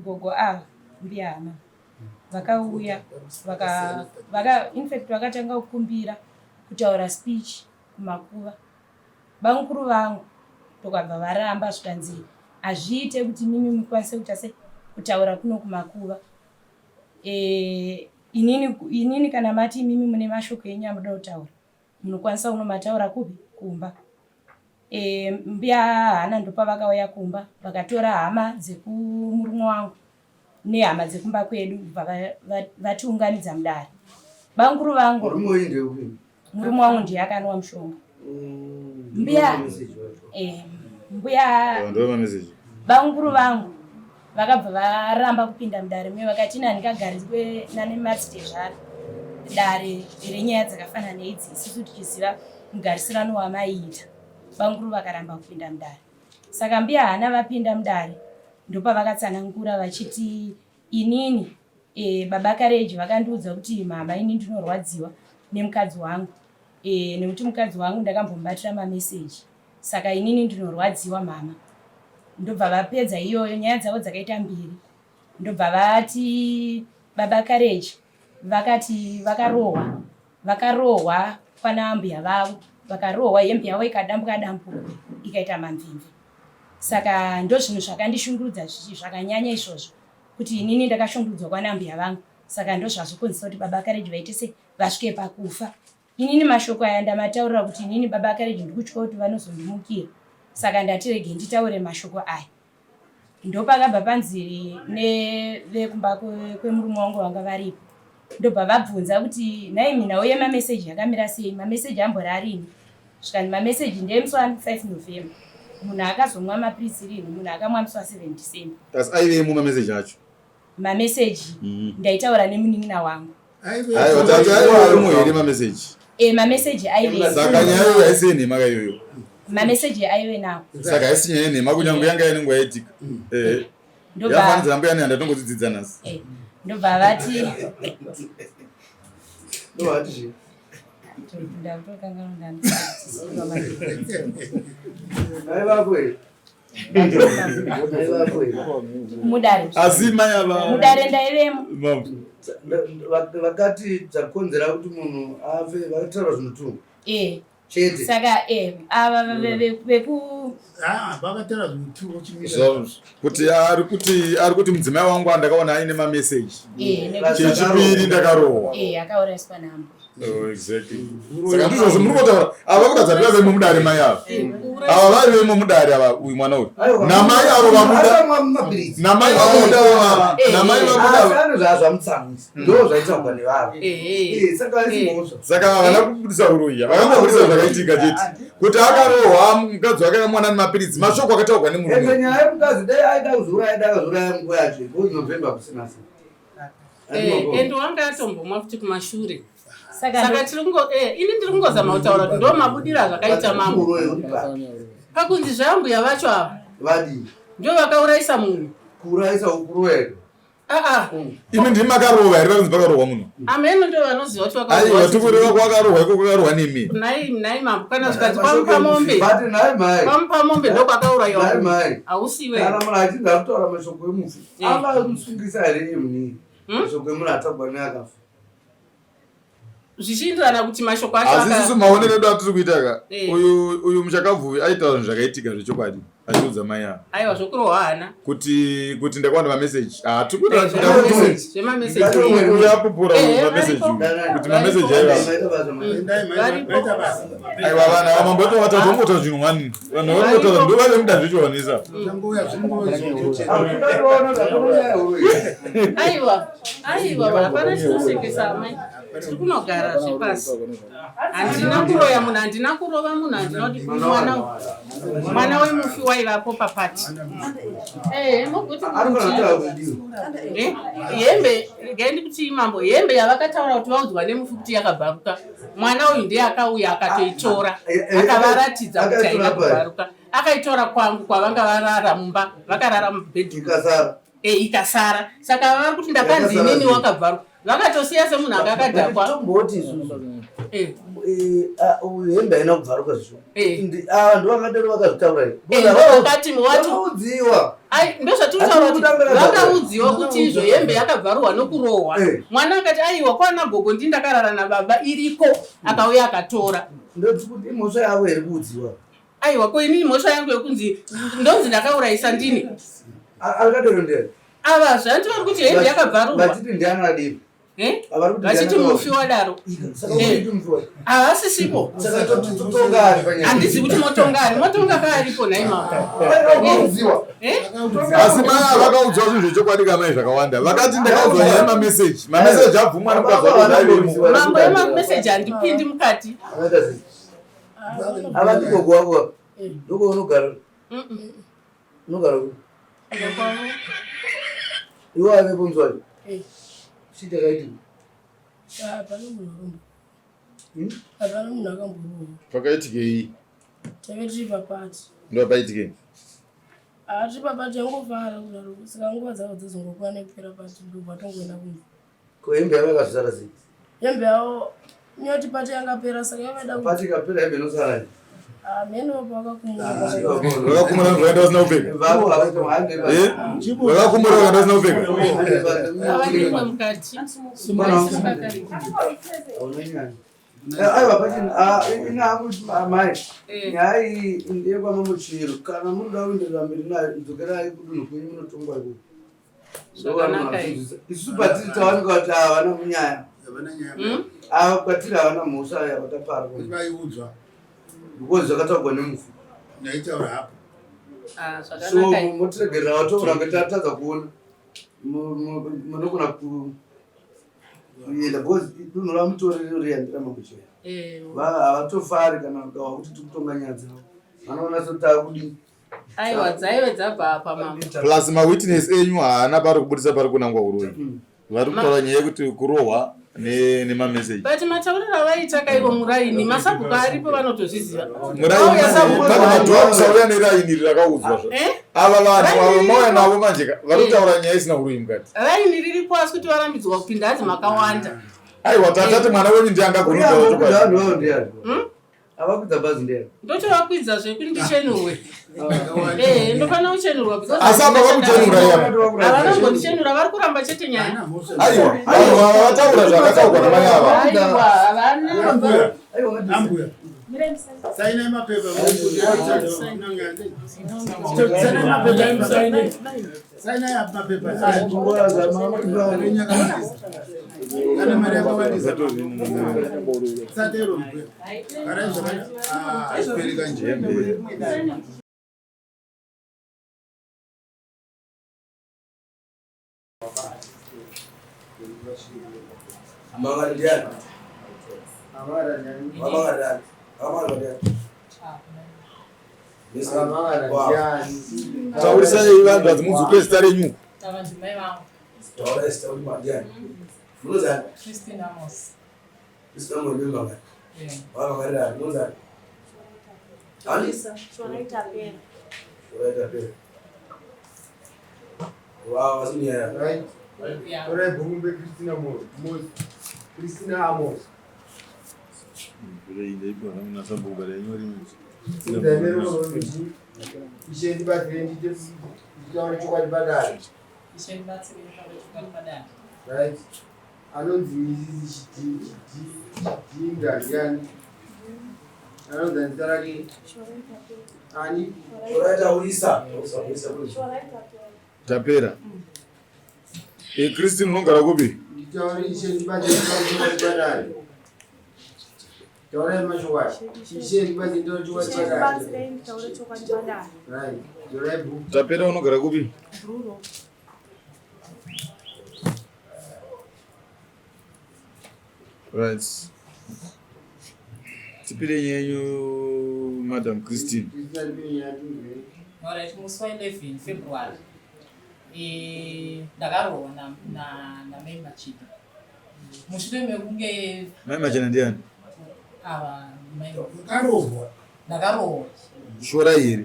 gogo ava mbuya hama vakauya vaka vaka infact vakatanga kukumbira kutaura speech kumakuva Bamukuru vangu ndokabva varamba zvikanzi hazviite kuti mimi mukwanise kuita se kutaura kuno kumakuva e, inini, inini kana mati imimi mune mashoko enyu amunoda kutaura munokwanisa kunomataura kupi kumba e, mbuya hana ndopavakauya kumba vakatora hama dzekumurume wangu nehama dzekumba kwedu bva vatiunganidza mudare bamukuru vangu murume wangu ndiye akanwa mushonga mm, mbuya eh, mbuya bamukuru vangu vakabva varamba kupinda mudare muye vakati ini handingagariswe nane madzitezvara dare renyaya dzakafanana neidzi isusu tichiziva mugarisirano wamaiita bamukuru vakaramba kupinda mudare Saka mbuya Hana vapinda mudare ndopavakatsanangura vachiti inini e, baba Kareji vakandiudza kuti mama ini ndinorwadziwa nemukadzi wangu e, nekuti mukadzi wangu ndakambomubatira mameseji saka inini ndinorwadziwa mama. Ndobva vapedza iyoyo nyaya dzavo dzakaita mbiri ndobva vati baba Kareji vakati vakarohwa Vakarohwa kwana ambuya vavo vakarohwa hembe yavo ikadambuka dambuka ikaita mamvimvi. Saka ndozvinhu zvakandishungurudza zvakanyanya izvozvo kuti inini ndakashungurudzwa kwana ambuya vangu saka ndozvazokonzesa kuti baba Kareji vaite se vasvike pakufa. Inini mashoko aya ndamataurira kuti inini baba Kareji ndikutya kuti vanozondimukira saka ndati rege nditaure mashoko aya. Ndopakabva panzi nevekumba kwemurume wangu vanga varipo ndobva vabvunza kuti nhai minhau yemameseji yakamira sei mameseji ambori arini. Zvikanzi mameseji ndeemusi wa 5 November. Munhu akazomwa mapiritsi rinhi? Munhu akamwa musi wa 7 December. Asi aivemo mameseji acho? Mameseji mm. Ndaitaura nemunin'ina wangu. Aiwa tati aiwa arimo here mameseji? Eh, mameseji aive. Saka nyaya iyoyo haisi yenhema ka iyoyo. Mameseji aive nawo. Saka haisi nyaya yenhema kunyange yanga ine nguva yaitika. Mm. Eh. Yafanidza mbuya nehanda tongodzidzidza nhasi. Eh. Ndobva vati Ndobva vati zvii? Mai vako here? Mai vako here? Mudare. Asi mai ava. Mudare ndaivemo. Vakati dzakonzera kuti munhu afe vakataura zvinhu tu. Eh. Chete. Saka eh ava veku Ah, vakataura zvinhu tu chimira. Kuti ari kuti ari kuti mudzimai wangu andakaona aine ma message. Eh, Chechipiri ndakarohwa. Eh, akauraiswa nambo. Oh, exactly. Saka ndizvozvo muri kutaura ava kuratidza kuti vavemo mudare mai ava. Ava vaivemo mudare ava uyu mwana uyu. Namai avo vabuda. Namai vabuda ava. Namai vabuda. Asi zvazvamutsamwisa. Ndo zvaitaurwa nevava. Saka haisi mhosva. Saka havana kubudisa uroyi. Vakangobudisa zvakaitika chete. Kuti akarohwa mukadzi wake akamwana nemapiritsi. Mashoko akataurwa nemurume. Ende nyaya yemukadzi dai aida kuzouraya dai akazouraya nguva yacho. Because November kusina sei. Eh, and wanga atombomwa futi kumashure saka tiri kungo eh, ini ndiri kungozama kutaura kuti ndo mabudiro azvakaita mambo pakunzi zvaambuya vacho ava vadii ndo vakaurayisa munhu kuurayisa ukuroya aa Imi ndimi makarova here vakunzi pakarohwa munhu? Ameno ndo vanoziva kuti Aiwa tikureva kwakarohwa iko kwakarohwa nemi. Nhai nhai mambo kana zvikanzi kwamupa mombe. But nhai mai. Kwamupa mombe ndokwakaurayiwa. Nhai mai. Hausiwe. Kana munhu achinzi akutaura mashoko emufi. Eh. Angamusungisa here iye munii? Mashoko emunhu atagwa neakafa. Zvichienderana kuti mashoko acho Asi isusu maonero edu atiri kuita ka eh. uyu uyu muchakabvuvi aitaura zvinhu zvakaitika zvechokwadi achiudza mai ava. Aiwa zvokurohwa hana. Kuti kuti ndakawana mameseji. Ah tiri kuita eh, zvemameseji. Uyu apupura uyu mameseji uyu kuti mameseji aiva. Aiwa vana vamambo vacho vatatu vangotaura zvinhu wani. Vanhu vangotaura ndo vave muda zvechiwanisa. Aiwa aiwa hapana chinosekesa amai. Tiri kunogara zvepasi. Handina kuroya munhu, handina kurova munhu, handina kuti mwana mwana wemufi waivapo papati. Eh, mokuti eh, hembe regai ndikuti mambo hembe yavakataura kuti vaudzwa nemufi kuti yakabvaruka mwana uyu ndiye akauya akatoitora ah, eh, eh, akavaratidza kuti haina kubvaruka akaitora kwangu kwavanga varara mumba vakarara mubedroom Eh, ikasara saka vari kuti ndakanzi inini wakabvaruka vakatosiya semunhu anga akadhakwa tomboti isusu eh. Eh, ah, uyu hembe haina kubvaruka zvisvo Eh. ava ndo vakadero vakazvitaura here Eh, ndovakati wati vakaudziwa Ai, ndozvatinotaura kuti Hatiri kutanga vakaudziwa kuti izvo hembe yakabvaruwa nokurohwa Eh. mwana akati aiwa kwana gogo ndini ndakarara nababa iriko akauya akatora ndoti kuti imhosva yavo here kuudziwa Aiwa ko inini mhosva yangu yekunzi ndonzi ndakaurayisa ndini. Akadero ndiani? Ava zvanti vari kuti hembe yakabvarurwa. Vachiti ndiani adii? Eh? Vari kuti Vachiti mufi wadaro. Saka kuti mufi wadaro. Havasisipo. Saka totonga ari panyaya. Handizi kuti motonga ari. Motonga ka aripo nhai mama. Vakaudziwa. Eh? Asi mai ava vakaudzwa zvinhu zvechokwadi kamai zvakawanda. Vakati ndakaudzwa nyaya yemameseji. Mameseji abvumwa nemukadzi wako kuti aivemo. Mambo emameseji handipindi mukati. Akaita sei? Ava ndiko kwako. Ndiko unogara. Unogara ku. Iwe ave kunzwa. Eh. Chii chakaitika? Hapana munhu akambo. Hapana munhu akamborohwa. Pakaitikei? Taive tiri papati. Ndopaitikei? Ah, tiri papati yangofara kudaro. Saka nguva dzavo dzozongokwana kupera pati ndobva tongoenda kumba. Ko hembe yavo yakazosara sei? Hembe yavo nyoti pati yangapera saka yavaida kuti Pati ikapera hembe inosara here? Ah, mheno pavakakumura. Vakakumura vakaenda vasina kupfeka. Vavo havaita hande basa. Eh? Vakakumura vakaenda vasina kupfeka. Ava ndimwe mukati. Hauna nyaya. Eh, Aiwa pachina ah, ini hangu amai. Eh. Nyaya iyi ndeyekwamamuchiro. Kana munoda kuenderera mberi nayo dzokerai kudunhu kwenyu munotongwa ikoko. Zvakanaka izvi. Isu patiri tawanika kuti havana munyaya. Havana nyaya. Ava kwatiri havana mhosva yavakapara. Kuti vaiudzwa. Because zvakataurwa nemufi. Ndaitaura hapo. Ah, So zvakanaka izvi. motiregerera vataura kunge tatadza kuona. Munogona kuenda because dunhu ramutorero riya nderaMambo Chihera. Eh. Havatofari kana ukawa kuti tiri kutonga nyaya dzavo. Vanoona sekuti takudii. Aiwa dzaive dzabva apa mama. Plus mawitness enyu haana pari kubudisa pari kunangwa uroyi. Vari kutaura nyaya yekuti kurohwa nemameseji. But matauriro avaita kaivo muraini masabhuku aripo vanotozviziva. Muraini madhoa neraini rakaudzwa. Eh? Ava vanhu ava mauya navo manje vari kutaura nyaya isina uroyi mukati. Raini riripo asi kuti varambidzwa kupinda hanzi makawanda. Aiwa tatati mwana wenyu ndiye angagona kutaura chokwadi. Hmm? Avakwidza bhazi ndiye. Ndotovakwidza zvekuti ndichenurwe. Eh, ndofanira kuchenurwa because Asi apa vakuchenura iya. Havana kumbondichenura vari kuramba chete nyaya. Aiwa, aiwa vataura zvakataurwa namai ava. Aiwa, havana. Ambuya. Sainai mapepa. Sainai mapepa. Sainai mapepa. Kana mari yakawandisa. Satero mbuya. Garai zvakanaka. Ah, Achipereka njembe. Amangari ndiani? Amangari ndiani? Amangari ndiani? Taurisai vanhu vadzimudzuke zita renyu. Tavadzimai vangu. Taura zita kuti ndiani? Munozani? Christine Amos. Christine Amos ndiye mangari. Yeah. Wamangari ndiani? Munozani? Ani? Shorai Tapera. Shorai Tapera. Wow, wasini ya. Right. Yeah. Torai bhuku mbe Christina Amos. Mos. Christina Amos. Ishe ndibatsire ndiite nditaure chokwadi padare. Ishe ndibatsire nditaure chokwadi padare. Right. Anonzi Mrs. Chidinga ndiani? Anonzi ani zita rake? Ani? Shorai taurisa. Tapera. Eh, Christine unogara kupi? Nditaure ishe ndibatsire nditaure chokwadi padare. Taurai mashoko acho. Ishe ndibatsire nditaure chokwadi Ishe padare. ndibatsirei nditaure chokwadi padare. Right. Torai bhuku. Tapera unogara kupi? Ruro. Right. Tipire nyenyu Madam Christine. Alright, musi wa 11 February ndakarohwa namai Machida mushure mekunge Mai Machida ndiani? ava mai Ndakarohwa. Ndakarohwa. Shorai here?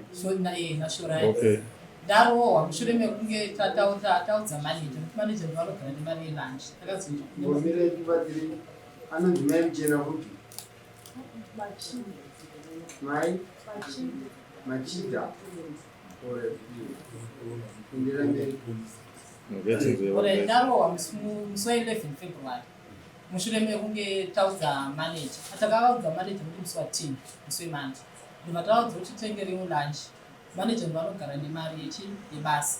Nashorai. Okay. Ndarohwa mushure mekunge taudza manager kuti manager ndivanogara nemari yelunch. Takazoita Ngomire ndibatsire. Anonzi mai Muchena futi. Mai Machida. Alright. Endera mberi. Alright, ndarohwa musi wa 11 February mushure mekunge taudza manager. Takavaudza manager kuti musi wa 10 musi weMonday. Ndobva tavaudza kuti titengerewo lunch. Manager ndivanogara nemari yechi yebasa.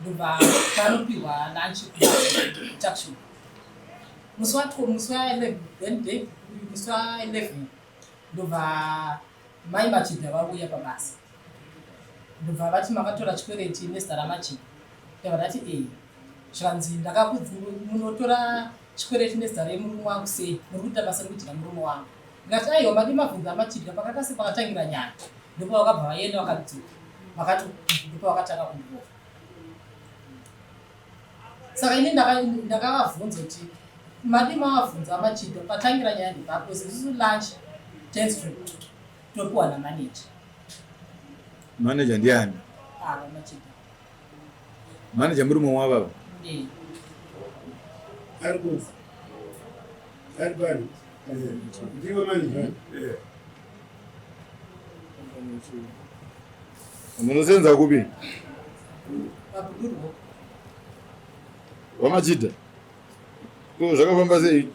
Ndobva tanopihwa lunch kutuckshop. Musi wa musi wa 11 then day musi wa 11 ndobva mai Machida vauya pabasa. Ndobva vati makatora chikwereti nezita raMachida. Ndabva ndati ee. Zvikanzi ndakakudzi munotora chikwereti nezita remurume wangu sei? Muri kuita basa rekudya murume wangu. Ndikati aiwa madi mabvunza aMachida pakata sepakatangira nyaya. Ndipo vakabva vaenda vakadzoka. Vakati ndipo vakatanga kundirova. Saka ini ndakavabvunza kuti madi mavabvunza aMachida patangira nyaya ndepapo isusu lunch tenzi topiwa namanager. Manager ndiani? Ava Machida. Manager murume wavava. Eh. Ari kufa. Ari pano. Ndiwe manager. Munosenza kupi? Pabudurwo. VaMachida. Ko zvakafamba sei?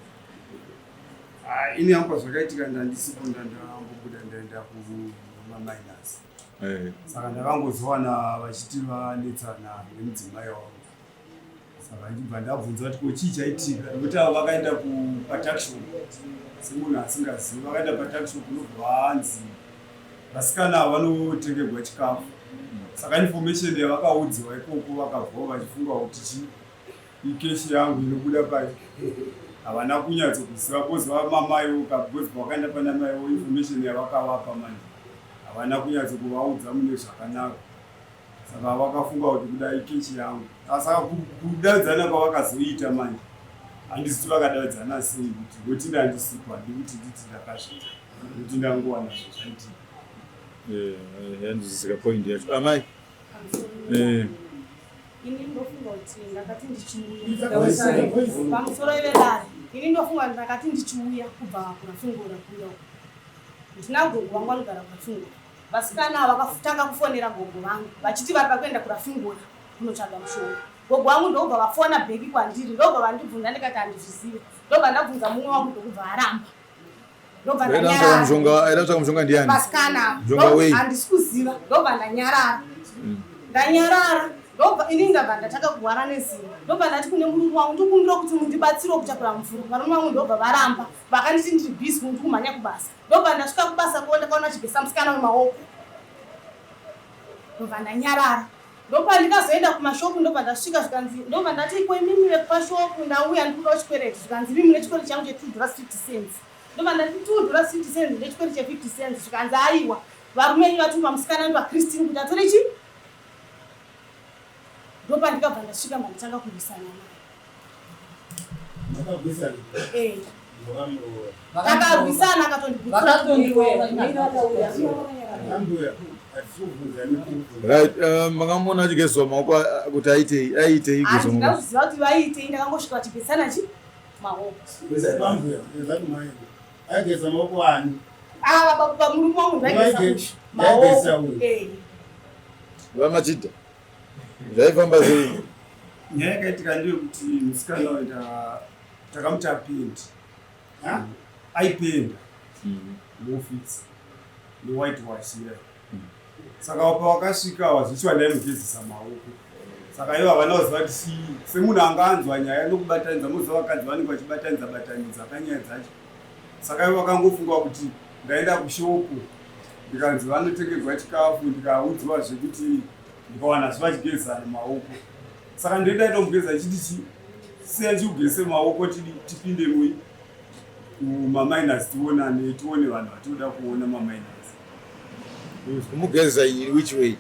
Ah, ini hangu pazvakaitika ndandisipo, ndandambobuda ndaenda kumamainasi. Eh. Saka ndakangozowana vachiti vanetsana nemudzimai wavo. Saka ndibva ndabvunza kuti ko chii chaitika, nekuti avo vakaenda kupatuckshop semunhu asingazivi, vakaenda patuckshop kunobva vanzi vasikana ava vanotengerwa chikafu. Saka information yavakaudziwa ikoko vakabvawo vachifunga kuti chi ikeshi yangu inobuda pai. Havana kunyatso kuziva because vamamaiwo ka because pavakaenda pana maiwo information yavakavapa manje havana kunyatso kuvaudza mune zvakanaka. Saka vakafunga kuti kuda ikechi yangu. Saka kudaidzana kwavakazoita manje handisi kuti vakadaidzana sei kuti ngokuti ndandisipo handikuti nditi ndakazviita nokuti ndangowana zvazvaitika. Eh, yanzwisisika point yacho amai. Eh. Ini ndofunga kuti ndakati ndichiuya pamusoro vedare. Ini ndofunga kuti ndakati ndichiuya kubva kurafungura kuya uko. Ndina gogo vangu vanogara kurafungura. Vasikana ava vakatanga kufonera gogo vangu vachiti vari pakuenda kurafungura kunotsvaga mushonga. Gogo vangu ndokubva vafona bheki kwandiri ndokubva vandibvunza ndikati handizvizive. Ndobva ndabvunza mumwe wangu ndokubva aramba. Ndobva ndanyarara. Mushonga aida kutsvaga mushonga ndiani? Vasikana ava. Handisi kuziva. Ndobva ndanyarara. Ndanyarara. Ndobva ini ndabva ndatanga kurwara nezino. Ndobva ndati kune murume wangu ndikumbira kuti mundibatsire kutakura mvura. Varume vangu ndobva varamba. Vakanditi ndiri busy ndikumhanya kubasa. Ndobva ndasvika kubasa ko ndakaona achigesa musikana wemaoko. Ndobva ndanyarara. Ndopandikazoenda kumashopu ndobva ndasvika zvikanzi ndobva ndati ko imimi vekupashopu ndauya ndikudawo chikwereti zvikanzi imi mune chikwereti changu che 2 dollars 50 cents. Ndobva ndati 2 dollars 50 cents ndechikwereti che 50 cents zvikanzi aiwa varume enyu vatuma musikana anotwa Christine kuti atore chi ndopandikabva ndasvika manditanga kurwisana naye. Makagwisana? Eh. Takarwisana akatondigutsura. Right, eh, makamuona achigezwa maoko kuti aitei aitei kugezwa maoko. Handina kuziva kuti vaiitei ndakangosvika vachigezana chi maoko. Aigeza maoko ani? Ava baba murume wangu ndaigeza maoko. Eh. VaMachida. Zvaifamba sei? Nyaya yakaitika ndeyekuti musikana uyu takamuti apende. Aipenda muofisi newhite wash iya. Saka pawakasvika wazvichiwa ndaimugezesa maoko. Saka ivo havana kuziva kuti chii. Semunhu anga anzwa nyaya nokubatanidza moziva vakadzi vanenge vachibatanidza batanidza kanyaya dzacho. Saka ivo vakangofunga kuti ndaenda kushopu ndikanzi vanotengerwa chikafu ndikaudzwa zvekuti ndikawana zuva achigezana maoko saka ndiri ndaitomugeza ndichiti chi siya ndichikugeze maoko tipinde mui kumamainers tionane tione vanhu vatinoda kuona mamainers kumugeza in which way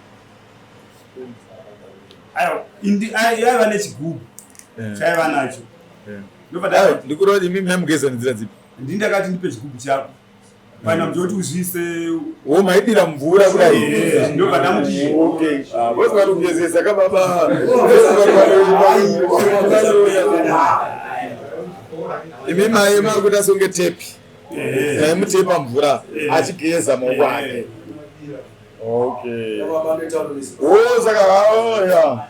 aiwa yaiva nechigubhu eh. chaiva nacho eh. ndikureva kuti imimi maimugeza nenzira dzipi ndini ndakati ndipe chigubhu chako Pana mjoti uzviise wo maidira mvura kudai. Eh, ndobva ndamuti okay. Ah, vose vari kugezesa ka baba. Imi mai mari kuita songe tepi. Eh. Maimutepa mvura eh. achigeza maoko ake. Okay. Oh, saka oh yeah.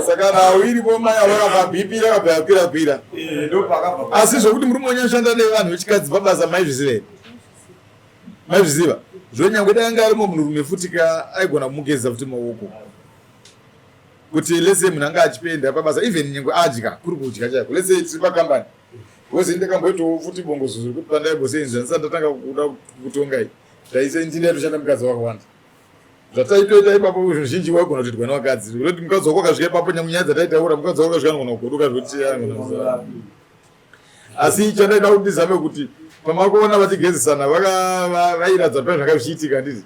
Saka nhau iripo mai avo vakabva BP rakabva yakwira kwira. Eh, Asi zvokuti murume wenyu anoshanda nevanhu vechikadzi pabasa maizviziva here? Maizviziva? Zvonyangwe dai anga arimo munhurume futi ka aigona kumugezesa futi maoko. Kuti let's say munhu anga achipenda pabasa even nyangwe adya kuri kudya chaiko. Let's say tiri pakambani. Because ndakamboitawo futi bongozozo rekuti pandaimboseenza ndisati ndatanga kuda kutonga iyi. Ndaisendini ndaitoshanda mukadzi wakawanda. Zvataitoita ipapo zvizhinji waigona kutoitwa nevakadzi. Kuti mukadzi wako akasvika ipapo nyangwe nyaya dzataitaura mukadzi wako akasvika anogona kugodoka zvekuti anogona Asi chandaida kuti ndizame kuti pamakuona vachigezesana vairatidza pane zvanga zvichiitika handiti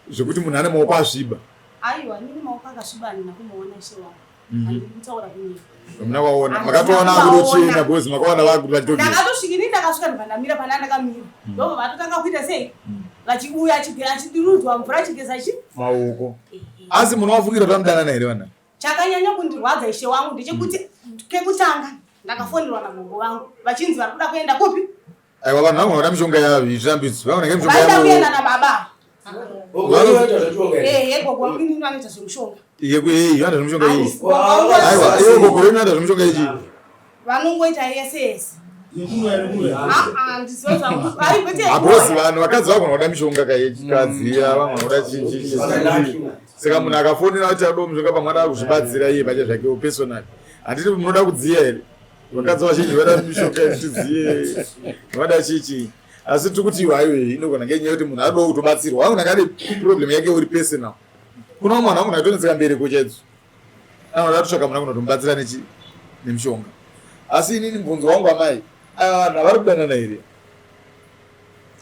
zvekuti munhu ane maoko asviba. Aiwa, inini maoko akasviba handina kumuona ishe wangu. Mhm. Handikutaura kunyepa. Hamuna kuvaona. Makatoona akutochena because makaona vakuti vachitogeza. Ndakatosvika ini ndakasvika ndobva ndamira pana ndakamira. Mm. Ndobva vatotanga kuita sei? Mm. Vachiuya achidurudzwa mvura achigeza chi? Maoko. Asi munovafungira kuti vanodanana here vana? Chakanyanya kundirwadza ishe wangu ndechekuti mm. kekutanga ndakafonerwa nagogo vangu vachinzi vari kuda kuenda kupi? Aiwa vanhu vangu vanoda mishonga yavo izvirambidzo. Vangu nenge mishonga yavo. Vaida kuenda nababa. Ehe gogo wangu inini vanoita zvemushonga. Iye kuyi vanoita zvemushonga iyi. Aiwa iye gogo wenyu vanoita zvemushonga ichi. Vanongoita yese yese. Habozi vanhu vakadzi vagona kuda mishonga ka yechikadzi ya vamwe vanoda chichi. Saka munhu akafonera kuti adowo mishonga pamwe anoda kuzvibatsira iye pache zvakewo personally. Handiti munoda kudziya here? Vakadzi vazhinji vada mishonga yekuti dziye vada chichi. Asi tiri kuti iwe haiwe inogona ngenyaya yekuti munhu anodawo kutobatsirwa. Anogona kane problem yake uri personal. Kuna vamwe vanhu vanogona kutonetseka mbereko chaidzo. Anoda kutsvaka munhu anogona kutomubatsira nechi nemishonga. Asi inini mubvunzo wangu amai, ava vanhu havari kudanana here?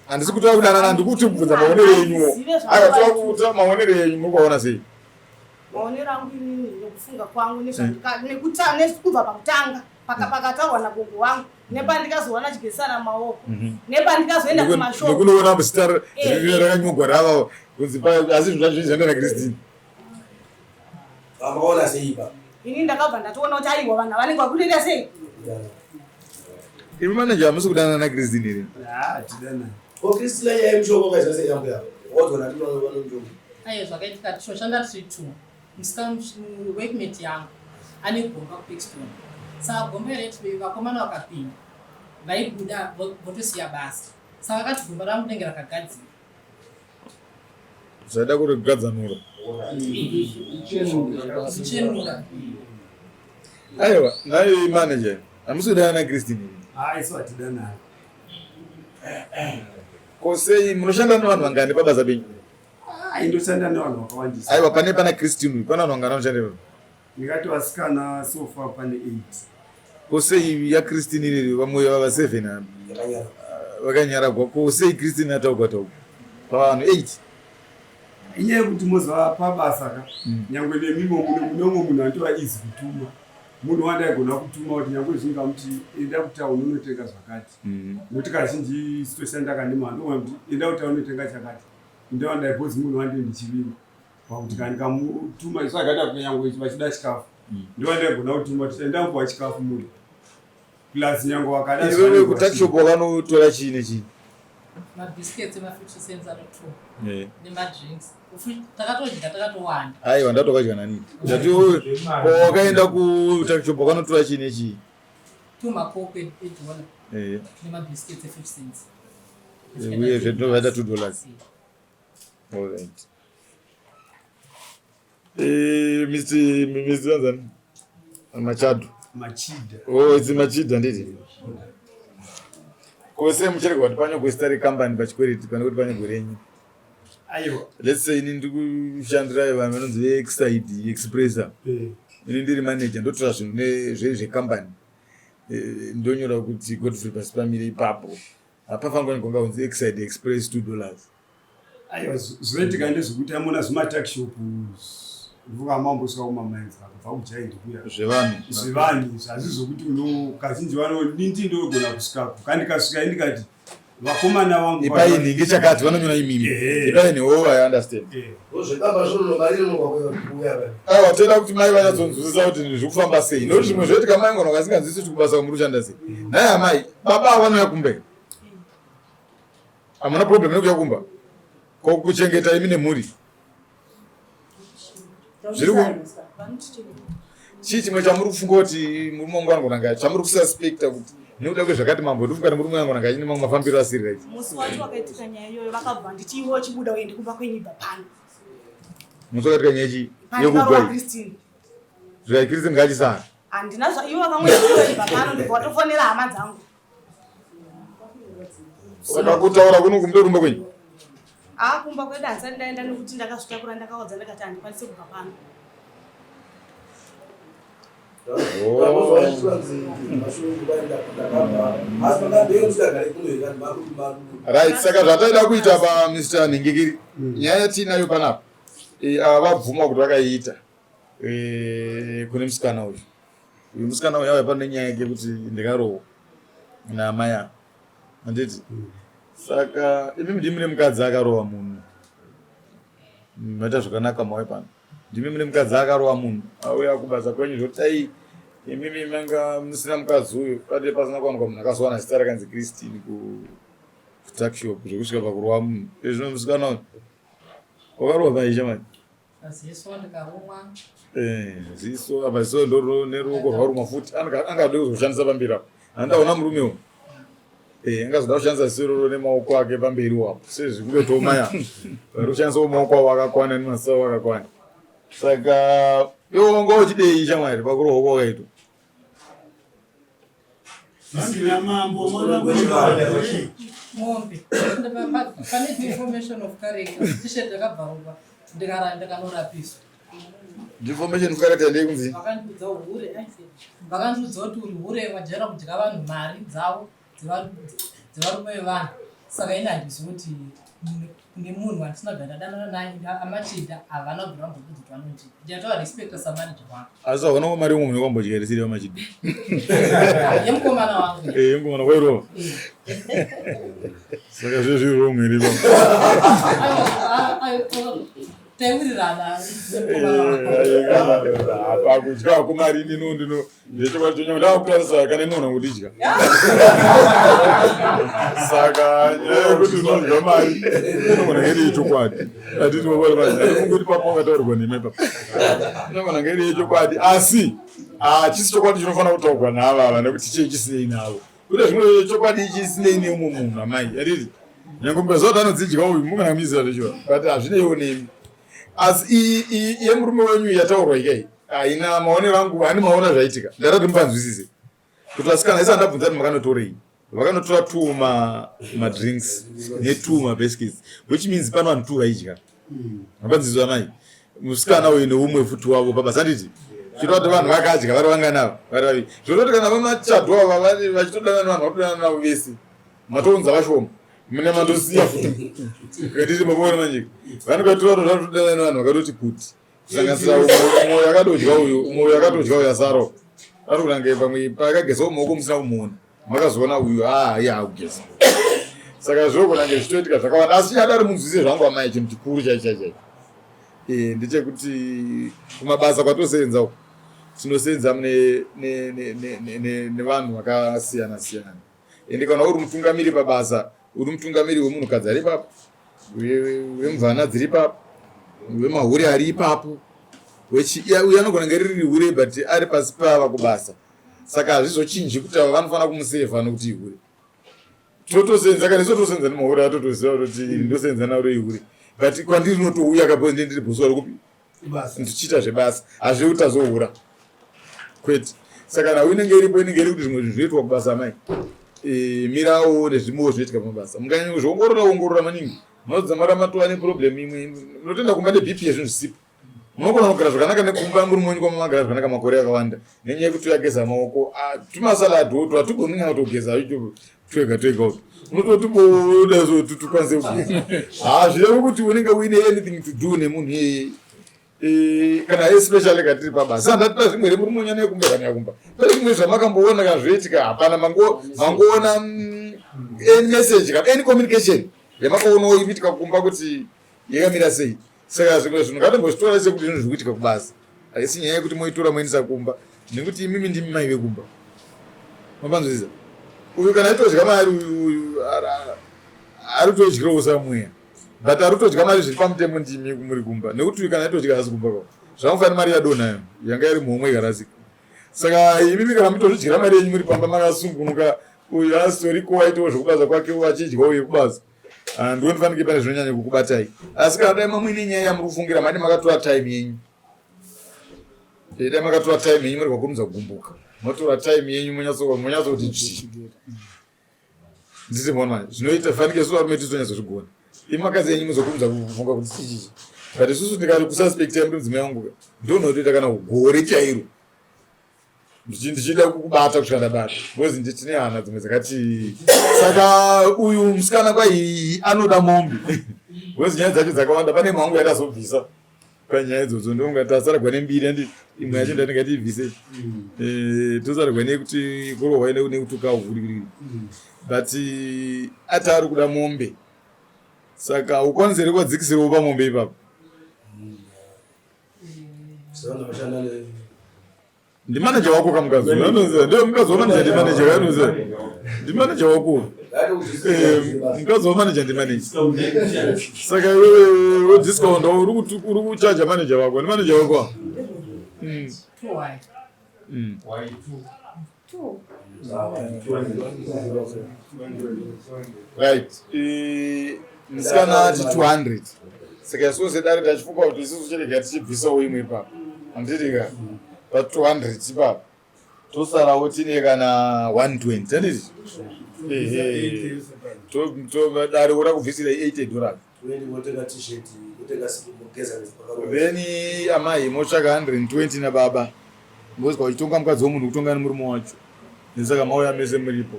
Handisi kuti vakudanana, ndikuti kubvunza maonero enyuwo. Aiwa, toda kuta maonero enyu, muri kuvaona sei? Maonero angu inini nekufunga kwangu nekubva pakutanga pakataurwa nagogo wangu nepandikazoona achigezesana maoko mhm. nepandikazoenda kumashop nekunoona zita eh. rakanyogwa rava kunzi asi zvinhu zvacho zvaenda naChristine. Vakaona sei ipa? Ini ndakabva ndatoona kuti aiwa vanhu vanenge vakutoita sei? Imi manager hamusi kudanana naChristine here? Ah, tidanana. Ko Christine nyaya yemushonga wakaita sei yambuya? Waudzwa nani kuti vano mushonga? Aiwa zvakaitika toshanda tiri two. Musikana workmate yangu ane gomba kuPaxton. Saka gomba iri vakomana vakapinda vaibuda votosiya basa. Saka akati gomba rangu rinenge rakagadzirwa. Zvaida kurigadzanura. Kuchenura. Aiwa, nhai manager. Hamusi kudanana naChristine? Ah, isu hatidanani. Ko sei munoshanda nevanhu vangani pabasa penyu? Ah, indoshanda nevanhu vakawandisa. Aiwa, pane pana Christine, pana vanhu vangani vanoshanda ipapo? Ndingati vasikana so far pane 8. Ko sei yaChristine iriri vamwe vava 7 ah, vakanyaragwa. Ko sei Christine ataugwa taugwa pavanhu 8? Inyaya yekuti mozova pabasa ka mm. nyangwe nemimo mune mumwe munhu anotova easy kutuma munhu wandaigona kutuma kuti nyangwe zvingamuti enda kutauni unotenga zvakati mm. nokuti kazhinji sitoshanda kanema ndoona kuti enda kutauni unotenga chakati ndowandai because munhu wandii ndichivinga pakuti kana ndikamutuma isu akaita kunyangwe vachida chikafu mm. ndowandaigona kutuma kuti enda mupuwa chikafu muri plus nyangwe wakada iwewe kutakishop wakanotora chii nechii mabiscuits ema-50 cents ano two eh. nemadrinks takatodya takatowanda aiwa ndatokadya nani ndati wakaenda kutakishop wakanotora chii nechii two makope edhola eh. nemabiscuits e-50 cents eh, uye zvetinovaita $2 Alright. Eh, Mr. Mr. Anzani. Machado. Machida. Oh, it's Machida nditi. Ko sei muchirega kuti panyogwe zita rekambani pachikwereti pane kuti panyogwe renyu? Aiwa. Let's say ini ndiri kushandira vanhu vanonzi veExide Expressa. Eh. Ini ndiri manager ndotora zvinhu zve zvekambani. Eh, ndonyora kuti Godfrey Pasipamire ipapo. Hapafanirwa kunge kunzi Exide Express $2. Aiwa, zvinoitika ndezvekuti amona zvimatakishop ndikuva mambosvika kumamainzi kubva kugiant kuya zvevanhu zvevanhu zvazi zvokuti uno kazhinji vano nindi ndogona kusvikako kandi kasvika indikati vakomana vangu ipai nhingi chakati vanonyora imimi ipai nhingi oh, i understand aiwa toda kuti mai vanyatsonzwisisa kuti zviri kufamba sei nokuti zvimwe zvoitika mai ngona kasinganzwisisi kuti kubasa kwamuri kushanda sei nhai amai baba ava vanouya kumba Hamuna problem nekuuya kumba ko kuchengeta imi nemhuri zviri ku chii chimwe chamuri kufunga kuti murume wangu anogona nga chamuri kususpecta kuti nekuda kwezvakati mambo ndofunga kuti murume wangu anogona nga aine mamwe mafambiro asiri right musi wacho wakaitika nyaya iyoyo vakabva nditi iwe uchibuda uende kumba kwenyu ibva pano musi wakaitika nyaya chii yekugwa zvikai Christine ngaachisara handina zva iwe vakamwe ibva pano ndibva watofonera hama dzangu Saka kutaura kuno kumbe kumba kwenyu? Ah, kumba kwedu handisati ndaenda nekuti ndakazvitakura ndakawadza ndakati handikwanise kubva pano. Right, saka zvataida kuita pa Mr. Nhingikiri mm. nyaya yatiinayo panapa eh, ava vabvuma kuti vakaiita eh, kune musikana uyu uyu musikana uyu auya pano nenyaya yake kuti ndikarohwa naamai ava handiti saka imi ndimi mune mukadzi akarova munhu maita zvakanaka mauya pano ndimi mune mukadzi akarova munhu auya kubasa kwenyu zvoti dai imimi manga musina mukadzi uyu pade pasina kuwanikwa munhu akazowana zita rakanzi Christine kutuckshop zvekusvika pakurova munhu ezvino musikana uyu wakarova paisha manje Ziso ndikarumwa. Eh, ziso apa ziso ndoro neruoko rwarumwa futi angade kuzoshandisa pamberi apo. Handaona murume uyu. Eh, angazoda kushandisa ziso iroro nemaoko ake pamberi wapo. Sezvi kunge tomaya. Vari kushandisa maoko avo akakwana nemaziso avo akakwana. Saka iwe wanga uchidei shamwari pakurohwa kwakaitwa? Mombe. Pane deformation of character. T-shirt yakabvaruka ndikanorapiswa. Deformation of character ndeyekunzi Vakandiudza hure, vakandiudza kuti uri hure wajaira kudya vanhu mari dzavo dzevarume vevanhu. Saka ini handizivi kuti kune munhu wandisina kubva ndadanana naye amachida havana kubvira vambobudza kuti vanondida. Ndinatova respecta samanager wangu. Asi hauna mari yemumwe munhu wakambodyira isiri yamachida. Yemukomana wangu. Eh, yemukomana wairova. Saka zve zviri wrong here ipapo? Taiwirirana. Pakudya hako mari ini no ndino ndechokwadi chonyama ndakutarisa kana inoona kundidya. Saka nyaya yekuti unodya mari inogona iri yechokwadi. Hatiti mabara manje handifungiri papo wakataurirwa nhema ipapo. Inogona iri yechokwadi asi hachisi chokwadi chinofanira kutaurwa naava ava nekuti chii chisinei navo. Kune zvimwe chokwadi chisinei neumwe munhu amai handiti nyange mukaziva kuti anodzidya uyu mungana kumuziva zvechiva but hazvineiwo nemi. Asi iyi yemurume wenyu yataurwa ikai haina maonero angu hani maona zvaitika ndada kuti mupanzwisise kuti vasikana isi andabvunza kuti makanotorei vakanotora two madrinks netwo mabascuits which means pano vanhu two vaidya mapanzwiswa amai musikana uyu neumwe futi wavo pabasa handiti chireva kuti vanhu vakadya vari vanganavo vari vaviri zvoreva kuti kana vamachadho ava vachitodanana vanhu vatodanana navo vese matounza vashoma mune mandosiya futi katiti makuona manje vanokatoa todanana vanhu vakatoti kuti kusanganisira umwe akatodya uyu umwe uyu akatodya uyu asaro ari kunange pamwe paakagezawo maoko musina kumuona makazoona uyu haa iye akugeza saka zvinogona kunge zvichitoitika zvakawanda asi chadari munzwise zvangu amai chinhu chikuru chaicho chaicho eh, ndechekuti kumabasa kwatosenza uku tinosenza mune nevanhu vakasiyana siyana ende kana uri mutungamiri pabasa uri mutungamiri wemunhukadzi ari ipapo wemvana dziri ipapo wemahure ari ipapo uyo anogona kunge riri hure but ari pasi pava kubasa saka hazvizochinji kuti ava vanofanira kumusevha nokuti ihure totosenza kana isu tosenza nemahure atotoziva kuti ndosenza naro ihure but kwandiri rinotouya kapo ndiri bhosi wari kupi ndichiita zvebasa hazviri kuti tazohura kwete saka nhau inenge iripo inenge iri kuti zvimwe zvinhu zvinoitwa kubasa amai e, mirawo nezvimwewo zvinoitika pamabasa mukanyanya kuzviongorora ongorora maningi munodzamara matova neproblem imwe munotoenda kumba nebp yezvinhu zvisipo munogona kugara zvakanaka nekumba muri mwenyu kwamamagara zvakanaka makore akawanda nenyaya yekuti uyageza maoko ah, tumasalad woto hatugoni kunyanya kutogeza twega twega uto unototiboda so tukwanise kugeza hazvirevi kuti unenge uine anything to do nemunhu iyeye eh, kana especially katiri pabasa ndatoda zvimwe here muri munyana yekumba kana yakumba pane zvimwe zvamakamboona kana zvoitika hapana mangoona mm, any message kana any communication yamakaonawo iriitika kumba kuti yakamira sei saka zvimwe zvinhu ngatimbozvitora sekuti zvinhu zviri kuitika kubasa haisi nyaya yekuti moitora moendesa kumba nekuti imimi ndimi mai vekumba mapanzwisisa uyu kana aitodya mari uyu ari kutodyirawo samweya but ari kutodya mari zviri pamutemo ndimi muri kumba nekuti uyu kana aitodya hasi kumba kwavo zvamufanira mari yadonhayo yanga iri muhomwe ikarasika saka imimi kana mutozvidyira mari yenyu muri pamba makasungunuka uyu asitoriko aitawo zvekubasa kwake achidya uye kubasa Ah, ndioni fanike pane zvinonyanya kukubatai asi kana dai mamuine nyaya yamuri kufungira mani makatora time yenyu eh, dai makatora time yenyu muri kwakurumidza kugumbuka motora time yenyu monyatso kuti dzvi nditi mona zvinoita fanike su varume tizonyatsozvigona imi makadzi yenyu muzokurumidza kufunga kuti chichichi but isusu ndikati kususpecta muri mudzimai wangu ndonotoita kana gore chairo ndichida kukubata kusvika ndabata because nditine hana dzimwe dzakati saka uyu musikana kwai anoda mombe because nyaya dzacho dzakawanda pane imwe wangu yatazobvisa panyaya idzodzo ndonga tasaragwa nembiri andi imwe yacho ndati ngatiibvise mm. eh, tosaragwa nekuti kurohwa nekutuka ukurikiriki mm. but eh, ati ari kuda mombe saka ukwanise here kuvadzikisewo pamombe ipapo mm. Ndimanager wako kamukadzi uyu anoziva ndiye mukadzi wamanager ndimanager anoziva ndimanager wako eh, mukadzi wamanager ndimanager saka iwewe wodiscount uri kuchaja manager wako ndimanager wako mm. Mm. Right. Eh, musikana ati 200 saka isusu sedare tachifunga kuti isusu chirega tichibvisawo imwe ipapo handiti ka pa 200 ipapo tosarawo tine kana 120 handiti ehe dare ura kubvisira 80 dollars. Then amai motsvaka 120 nababa because uchitonga mukadzi wemunhu kutonga nemurume wacho nesaka mauya mese muripo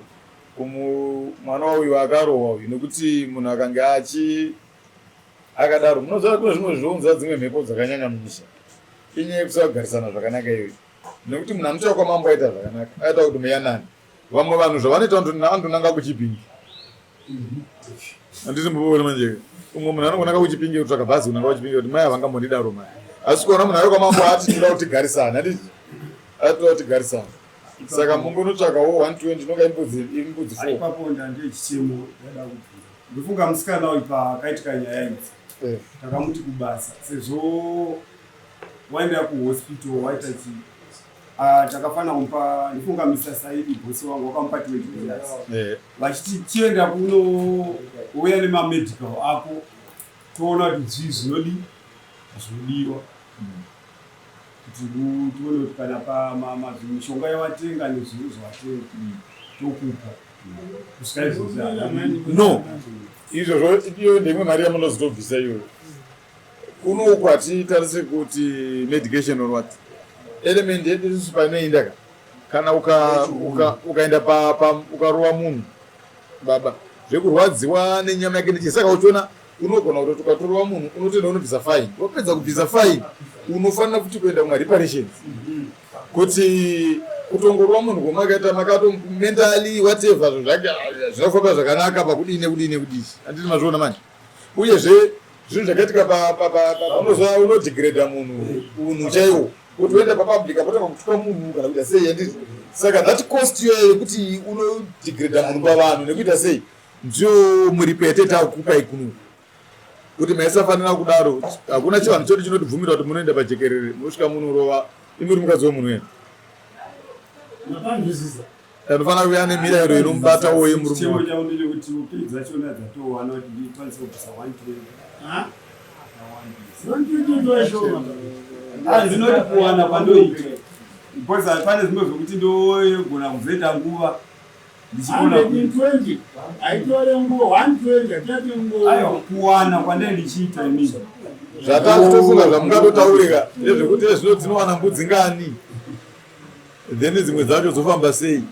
kumu mwana wauyu akarohwa uyu nekuti munhu akange achi akadaro munoziva kune zvimwe zvinounza dzimwe mhepo dzakanyanya mumisha inyaya yekusagarisana zvakanaka iyoyo nekuti munhu anotouya kwamambo aita zvakanaka aita kuti muyanani vamwe vanhu zvavanoita anonanga kuchipingi handiti mboona manje umwe munhu anongonanga kuchipingi kutsvaka bhazi kunanga kuchipingi kuti mai havangambondidaro mai asi kuona munhu ari kwamambo ati toda kuti garisana handiti ati toda kuti garisana saka mungonotsvakawo 120 inonga imbudzi imbudzi 4 ipapo ndandine chichemo ndada kubvunza ndofunga musikana uyu pakaitika nyaya idzi eh. takamuti kubasa sezvo waenda kuhospital waita chii Ah, takafanira kumupa ndifunga Mr Saidi bosi wangu wakamupa 20 dollars eh. vachiti chienda kuno uya nemamedical ako toona kuti zvii zvinodi zvinodiwa kuti tione kuti kana pamishonga yawatenga nezvinhu zvawatenga tokupa kusvika izvozvi no izvozvo iyo ndeimwe mari yamunozotobvisa iyoyo Kuno uku hatitarise kuti medication or what. Element yedu isusu painoenda ka kana ukaenda pa, pa ukarova munhu baba zvekurwadziwa nenyama yake nechi saka uchiona unogona kutoti ukatorova munhu unotoenda unobvisa fine wapedza kubvisa fine unofanira futi kuenda kuma reparations kuti kutongorova munhu kwamakaita makato mentally whatever zvinhu zvake zvinofamba zvakanaka pakudii nekudii nekudii handiti mazviona manje uyezve zvinhu zvakaitika paunozva unodegrada munhu unhu chaiwo kuti uenda papublic apotanga kutuka munhu kana kuita sei handiti saka that cost iyoyo yekuti unodegrada munhu pavanhu nekuita sei ndiyo muripo yatete akukupai kuno kuti maisafanira kudaro hakuna chivanhu chedu chinotibvumira kuti munoenda pajekerere munosvika munorova imuri mukadzi wemunhu wena Anofanira kuuya nemirayiro inomubata woye murume. Chemo changu ndechekuti upei dzachona dzatowana kuti ndikwanise kubvisa 120. Ah, ndinoti kuwana kwandoita because pane zvimwe zvekuti ndogona kuzoita nguva ndichikona 120 haitore nguva 120 hatati nguva aiwa kuwana kwandai ndichiita inini zvatakutofunga zvamungatotaurika ndezvekuti zvino dzinowana mbudzi ngani then dzimwe dzacho dzofamba sei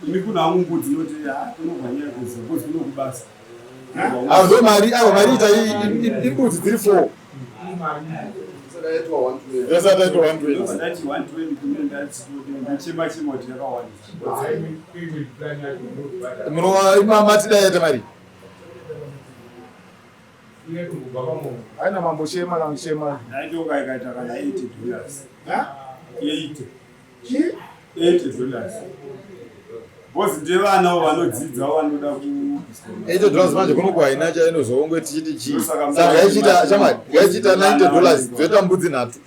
ini kuna hangu mbudzi inoti ah, kunobva nyaya kuzi because kuno kubasa ah, ndo mari awa mari ita imbudzi dziri four yasati aitwa 120 ndati 120 kune ndati ndochema chema kuti yakawandisa munova imamati dai yaita mari Aina mambo shema na shema. Ndaitoka ikaita kana 80 dollars. Ha? 80. Chi? 80 dollars. Boss ndevana vanodzidza vanoda ku 80 dollars manje kuno kwaina chainozongo tichiti chii. Saka yaichiita shamwari, yaichiita 90 dollars dzoita mbudzi nhatu.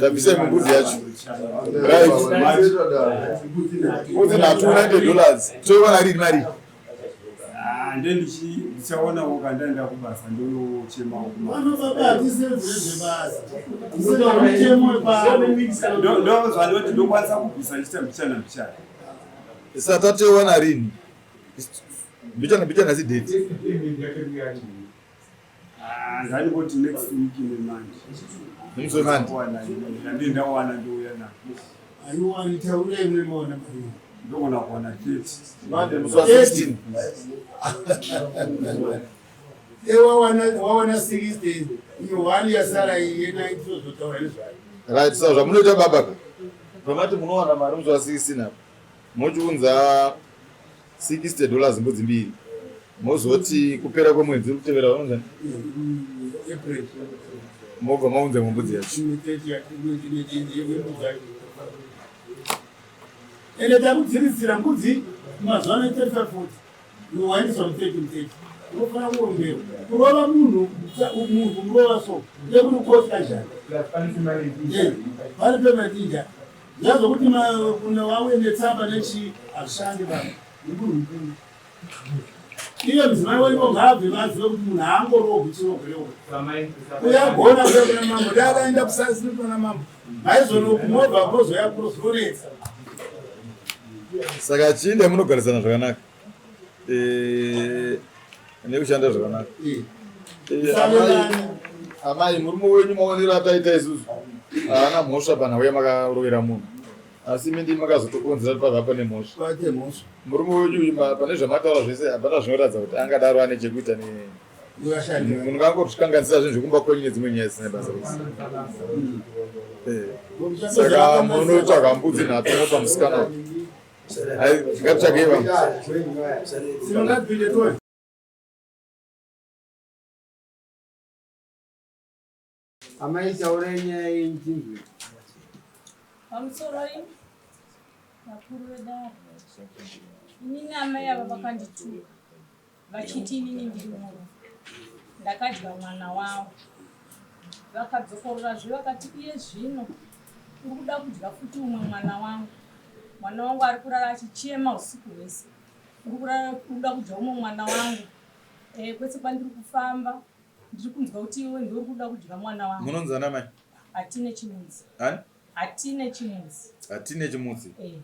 Tabvisa imwe mbudzi yacho. Right. Mbudzi nhatu 90 dollars. Toiwana rini mari? Ah, nde ndichaonawo kandaenda kubasa ndonochemawo ndozvandoti ndokwanisa kubvisa ndichita mbichana mbichana satatewana rini mbichana mbichana zidate Ah, ndandingoti next week nemandi Nemusi wemandi? Ndandi ndawana ndouya nayo. Aiwani taurai munoona mari. Ndogona kuwana 30. Mande musi wa 16. Eh, wawana wawana 60 iyo one yasara iyi ye 90 tozotaura nezvayo. Right, so zvamunoita baba ka. Pamati munowana mari musi wa 16 apa. Mochiunza 60 dollars mbudzi mbiri mozoti kupera kwemwedzi uri kutevera vanonzani mobva maunza imwe mbudzi yacho ende takudzirisira mbudzi mazuva ano 35 40 iwe waendeswa mu 30 mu 30 unofanira kurongerwa kurova munhu munhu kumurova so ndekuti kosi kanjani pane payment injani Zvazokuti kune wauye netsamba nechii hazvishandi baba mukuru mukuru. Iye mudzimai wenyu ngaabve vazive kuti munhu haangorohwi chirohwerohwe. Uyagona kuya kuna mambo dai akaenda kusasiri kuna mambo maizonokumobva kozoya kuno zvinonetsa. Saka chiinde munogarisana zvakanaka eh, nekushanda zvakanaka. Eh. Eh, amai murume wenyu maonero ataita isusu haana mhosva panhau yamakarovera munhu asi imi ndimi makazotokonzera kuti pabva pane mhosva murume wenyu uyu pane zvamataura zvese hapana zvinoratidza kuti angadaro ane chekuita ne munhu kangozvikanganisira zvinhu zvekumba kwenyu nedzimwe nyaya dzisina basa rese eh, saka munotsvaga mbudzi nhatu mopa musikana ngatitsvagei vamwe. Amai taurai nyaya yenyu tinzwe. Pamusoroi vakuru vedare. Inini amai ava vakandituka vachiti inini ndiri murume. Ndakadya mwana wavo. Vakadzokororazve vakati iye zvino uri kuda kudya futi umwe mwana wangu. Mwana wangu ari kurara achichema usiku hwese. Uri kurara uri kuda kudya umwe mwana wangu. Eh, kwese kwandiri kufamba ndiri kunzwa kuti iwe ndiwe uri kuda kudya mwana wangu. Munonzi ana mai? Hatine chimudzi. Ani? Hatine chimudzi. Hatine chimudzi. Eh.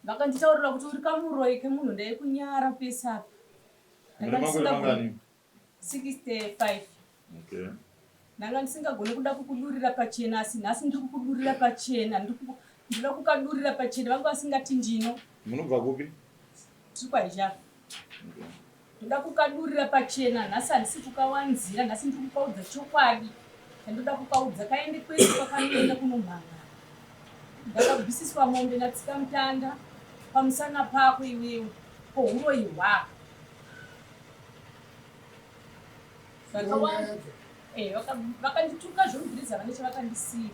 Vakanditaurira kuti uri kamuroyi kemunhu ndaikunyara pese apa. Mune makore mangani? 65. Okay. Ndanga ndisingagone kuda kukudurira pachena asi nhasi ndiri kukudurira pachena. Ndinoda kukadurira pachena vanga vasingati ndino. Munobva kupi? Tiri kwaHijafa. Okay. Ndoda kukadurira pachena nhasi handisi kukawanzira nhasi ndiri kukaudza chokwadi chandoda kukaudza kaende kwese kwakanoenda kunomhangara. Ndakabvisiswa mombe natsikamutanda pamusana pako iwewe pohuroyi hwako. Eh, vakandituka zvomubhiriza vane chavakandisiya.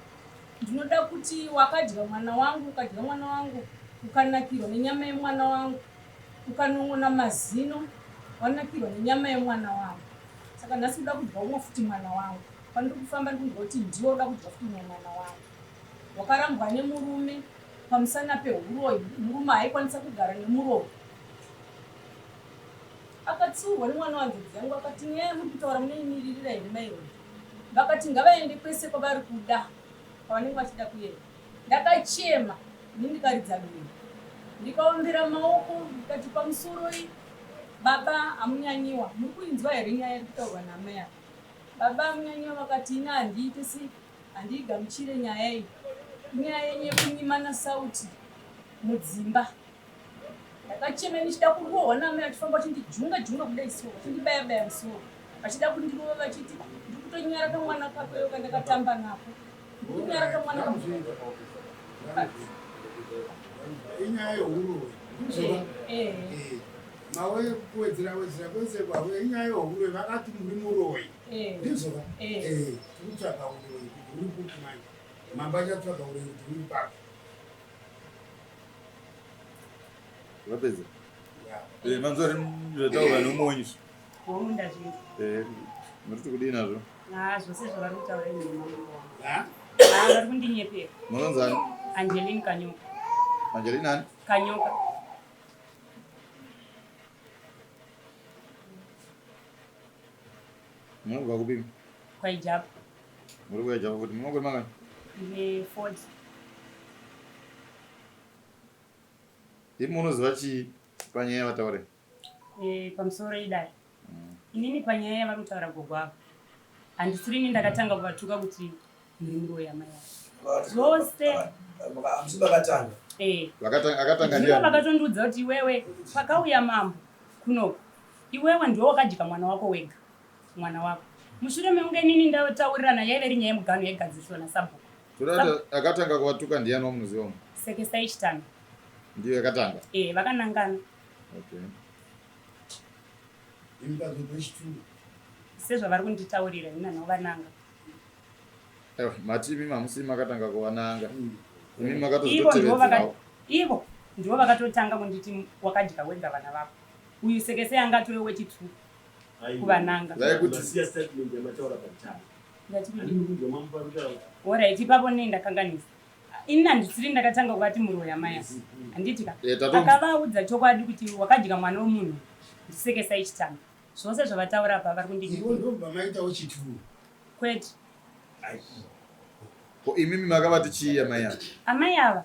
Ndinoda kuti wakadya mwana wangu, ukadya mwana wangu, ukanakirwa nenyama yemwana wangu, ukanon'ona mazino, wanakirwa nenyama yemwana wangu. Saka nhasi uda kudya umwe futi mwana wangu. Pandiri kufamba ndiri kunzwa kuti ndiwe uda kudya futi umwe mwana wangu. Wakarambwa nemurume pamusana pehuroyi, murume haikwanisa kugara nemuroyi. Akatsiurwa nemwana wanzvadzi yangu akati nyaya yamuri kutaura munoimiririra here mai Rhoda? Vakati ngavaende kwese kwavari kuda kwavanenge vachida kuenda. Ndakachema ini ndikaridza mhere ndikaombera maoko ndikati pamusoroi baba amunyanyiwa muri kuinzwa here nyaya iri kutaurwa naamai ava? Baba amunyanyiwa vakati ini handiite sei handiigamuchire nyaya iyi inyaya yenyu yekunyimana sauti mudzimba. Ndakachema ndichida kurohwa naamai vachifamba vachindijunga junga kudai so vachindibaya baya musoro vachida kundirova vachiti ndiri kutonyara kamwana kako iwe kandakatamba nako ndiri kunyara kamwana kako. Inyaya yehuroyi. Eh, eh. Eh, mawe kuwedzera wedzera kwese kwavo inyaya yehuroyi vakati muri muroyi. Eh. Ndizvo? Eh. Eh, tiri kutsvaga huroyi kuti huri kupi manje. Mambo achatsvaga huroyi kuti huri papi. Vapedza. Eh, manzwa ri zvataurwa neumwe wenyu izvi. Hongu ndazvinzwa. Eh, muriti kudii nazvo? Ah, zvose zvavari kutaura inhema mambo wangu. Ha? Ah, vari kundinyepera. Munonzi ani? Angeline Kanyoka. Angeline ani? Kanyoka. Munobva kupi? KwaIjapa. Muri kuIjapa kuti mumakore mangani? Ndine 40. Imi munoziva chii panyaya yavataura? Eh, pamusoro idai. Inini panyaya yavari kutaura gogo ava. Handisiri ini ndakatanga kuvatuka kuti muri muroyi amai ava. Zvose. Hamusi makatanga. Eh. Vakatanga akatanga Ndivo ndiani? vakatondiudza kuti iwewe pakauya mambo kunoku iwewe ndiwe wakadya mwana wako wega mwana wako. Mushure mekunge inini ndataurirana yaive iri nyaya yemuganhu yaigadziriswa nasabhuku. Toda kuti akatanga kuvatuka ndiani wamunoziva umu? Sekesai Chitano. Ndiyo yakatanga. Eh, vakanangana. Okay. Sezvavari kunditaurira ini nhanho vananga. Ewa, mati imi hamusi makatanga kuvananga. Imi Ivo ndivo makatozotevedzerawo. vaka ivo ndivo vakatotanga kunditi wakadya wega vana vako. Uyu Sekesai anga atove wechitwo kuvananga. Masiya statement yamataura pakutanga. Ndati kudii? Handini kunzwa mambo parikutaura. Alright, ipapo nei ndakanganisa. Ini handisiri ndakatanga kuvati muroyi amai ava. Handiti ka? Eh, tato- Akavaudza chokwadi kuti wakadya mwana wemunhu ndisekesai chitanga. Zvose zvavataura apa vari Ivo kundinyepera. ndobva maitawo chituru. Kwete. Ko imimi makavati chii amai ava? Amai ava,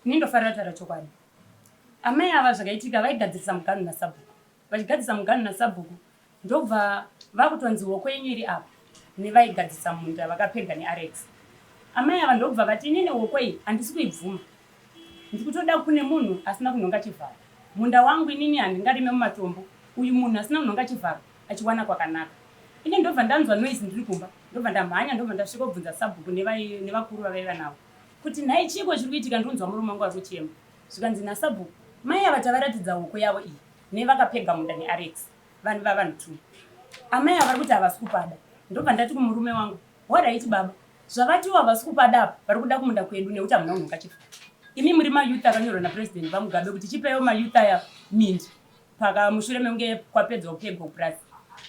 ini ndofarira kutaura chokwadi. Amai ava zvakaitika vaigadzirisa muganhu nasabhuku. Vachigadzisa muganhu nasabhuku ndobva vakutonzi hoko yenyu iri apa nevaigadzisa munda vakapega nearex. Amai ava ndokubva vati inini hoko iyi handisi kuibvuma ndikutoda kune munhu asina kunhonga chivharo. Munda wangu inini handingarime mumatombo uyu munhu asina kunhonga chivharo achiwana kwakanaka. Ini ndobva ndanzwa noise ndiri kumba ndobva ndamhanya ndobva ndasvika kubvunza sabhuku nevakuru vavaiva navo kuti nhai chiiko chiri kuitika ndikunzwa murume wangu ari kuchema. Zvikanzi nasabhuku mai ava tavaratidza hoko yavo iyi nevakapega munda nearex vanhu vavanhu two. Amai ava vari kuti havasi kupada ndobva ndati kumurume wangu horaiti baba zvavatiwo havasi kupada apa vari kuda kumunda kwedu nekuti hamuna kunhonga chifo. Imi muri mayouth akanyorwa napresident VaMugabe kuti chipaiwo mayouth aya mindi paka mushure mekunge kwapedzwa kupegwa kupurazi.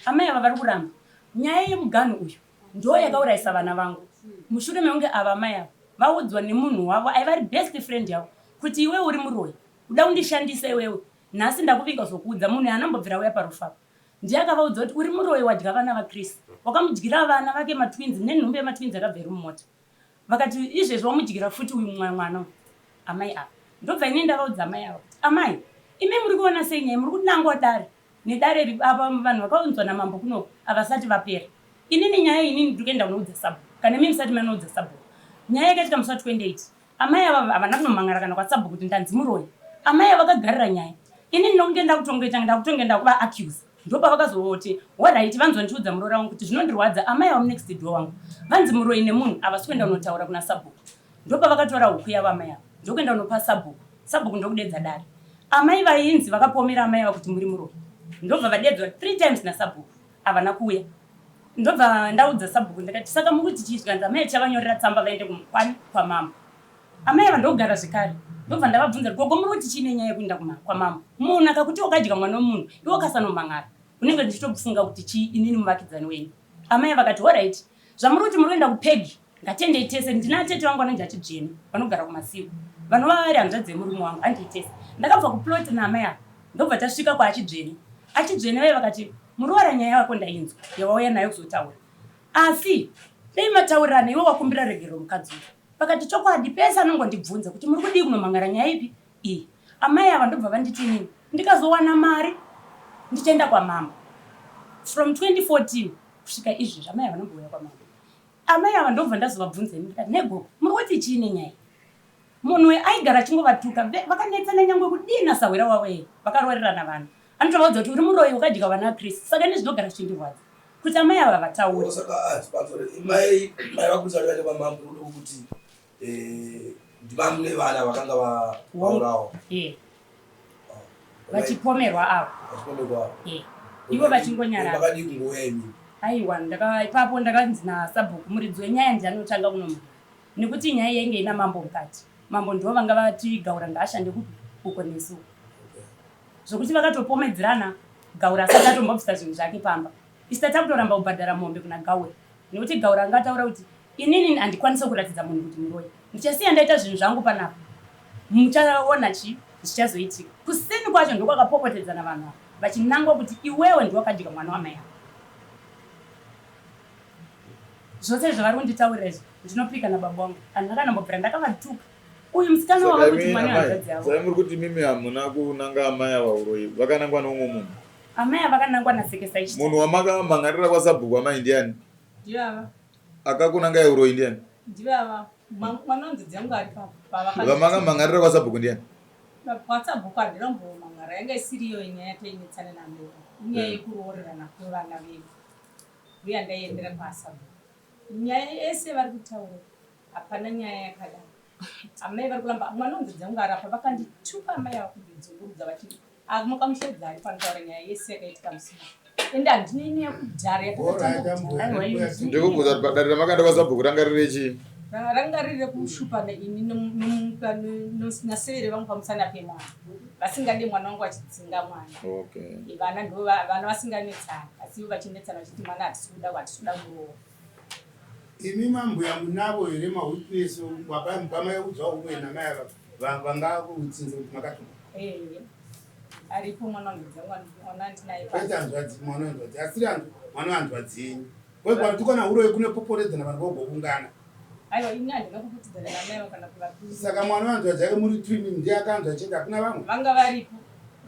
Amai ava vari kuramba nyaya yemuganhu uyu ndo yakaurayisa vana vangu mushure mekunge ava amai ava vaudzwa nemunhu wavo aiva ari best friend yavo kuti iwewe uri muroyi uda kundishandisa iwewe nhasi ndakuvinga uzokuudza munhu haana kumbobvira auya parufu apa ndiye akavaudza kuti uri muroyi wadya vana vaChris wakamudyira vana vake matwins nenhumbi yematwins yakabva iri mumota Vakati izvezvi wamudyira futi uyu mwana uyu amai ava. Ndobva ini ndavaudza amai ava kuti amai imi muri kuona sei nyaya muri kunangwa dare nedare iri apa vanhu vakaunzwa namambo kunoku havasati vapera. Inini nyaya inini ndiri kuenda kunoudza sabhuku kana imi musati manoudza sabhuku. Nyaya yakaitika musi wa 28 amai ava havana kunomhan'ara kana kwasabhuku kuti ndanzi muroyi. Amai ava vakagarira nyaya. Inini ndokunge ndakutongoita ndakutonge ndakuva accuse. Ndopavakazoti horaiti vanzwa ndichiudza muroora wangu kuti zvinondirwadza amai ava munext door wangu vanzi muroyi nemunhu havasi kuenda kunotaura kuna sabhuku. Ndopavakatora huku yavo amai ava ndokuenda kunopa sabhuku, sabhuku ndokudedza dare. Amai vainzi vakapomera amai ava kuti muri muroyi ndobva vadedzwa three times nasabhuku havana kuuya. Ndobva ndaudza sabhuku ndikati saka mukuti chii zvikanzi amai tichavanyorera tsamba vaende kwani kwamambo. Amai ava ndokugara zvekare ndobva ndavabvunza kuti gogo muri kuti chii nenyaya yekuenda kwamambo munhu akakuti wakadya mwana wemunhu iwe ukasanomhan'ara unenge ndichitofunga kuti chii inini muvakidzani wenyu. Amai vakati horaiti zvamuri kuti muri kuenda kupegi ngatiendei tese ndina atete vangu vanonzi achidzvene vanogara kumasiwo vanova vari hanzvadzi yemurume wangu handei tese. Ndakabva kuplot naamai ava ndobva tasvika kwaachidzvene. Achidzvene vaye vakati muroora nyaya yako ndainzwa yawauya nayo kuzotaura asi dai mataurirana iwe wakumbira regerero mukadzi uyu. Vakati chokwadi pese anongondibvunza kuti muri kudii kunomhangara nyaya ipi iyi. Amai ava ndobva vanditi inini ndikazowana mari ndichaenda kwamambo. From 2014 kusvika izvezvi amai ava vanombouya kwamambo. Amai ava ndobva ndazovabvunza ini ndikati negogo muri kuti chii nenyaya iyi? Munhu uyu aigara achingovatuka vakanetsana nyangwe kudii nasahwira wavo eye vakaroorerana vana. Anotovaudza kuti uri muroyi wakadya vana vaChris saka ini zvinogara zvichindirwadza kuti amai ava vataure. Saka ah, sponsor mai mai vakuza vaenda kwamambo kuda kuti eh ndibamune vana vakanga vaurawa. Eh. Vachipomerwa avo. Vachipomerwa avo. Eh. Ivo vachingonyarara. Vakadii kungouya imi? Aiwa ndaka ipapo ndakanzi nasabhuku muridzi wenyaya ndiye anotanga kunomhanya nekuti nyaya yainge ina mambo mukati. Mambo ndivo vanga vati Gaura ngaashande kupi uko nesu. Zvokuti vakatopomedzerana Gaura asati atombobvisa zvinhu zvake pamba. Isu takutoramba kubhadhara mombe kuna Gaura nekuti Gaura anga ataura kuti inini handikwanise kuratidza munhu kuti muroyi. Ndichasiya ndaita zvinhu zvangu panapa muchaona chii zvichazoitika. Kuseni kwacho ndokwakapopotedzana vanhu ava vachinangwa kuti iwewe ndiwe wakadya mwana wamai ava. Zvose zvavari kunditaurira izvi ndinopika nababa vangu handina kana kumbobvira ndakavatuka. Uyu musikana Saka wava kuti imi mwana amai, wehanzvadzi yavo. saka muri kuti imimi hamuna kunanga amai ava uroyi, vakanangwa neumwe munhu. Amai ava vakanangwa naSekesa Ishita. Munhu wamakamhan'arira kwasabhuku amai ndiani? Ndivava. Akakunangai uroyi ndiani? Ndivava. Mwana wanzvadzi yangu ari papa. Vamakamhan'arira kwasabhuku ndiani? Kwasabhuku handina kumbomhan'ara, yanga isiriyo nyaya yatainetsana naamai. Inyaya yekuroorerana kwevana vedu. Ndiyo yandaiendera kwasabhuku. Nyaya yese vari kutaura hapana nyaya yakadaro. Amai vari kuramba mwana wanzvadzi yangu arapa vakandituka amai ava kundidzungurudza vachiti mukamushedza ari panotaura nyaya yese yakaitika musi ende handina ine yekudhara yatakatanga Ndikubvunza kuti padare ramakaenda kwasabhuku ranga riri chii? Ranga riri rekushupana ini nasevere vangu pamusana pemwana vasingade mwana wangu vachidzinga mwana. Okay. Vana ndo vana vasinganetsani asi ivo vachinetsana vachiti mwana hatisi kuda hatisi kuda muroora. Imi mambuya munavo here mawitness pamaiudzwa umwe namai ava vangakutsinza kuti makatuma? Eh, aripo mwana wangu mwana andinaye. Kwete hanzvadzi mwana wanzvadzi asiri hanzvadzi mwana wanzvadzi yenyu. Kwekwatukana huroyi kunepoporedzana vanhu vogovungana. Aiwa ini handina kuputidzana namai kana kuvapisa. Saka mwana wanzvadzi yake muri twin ndiye akanzwa chete hakuna vamwe? Vanga varipo.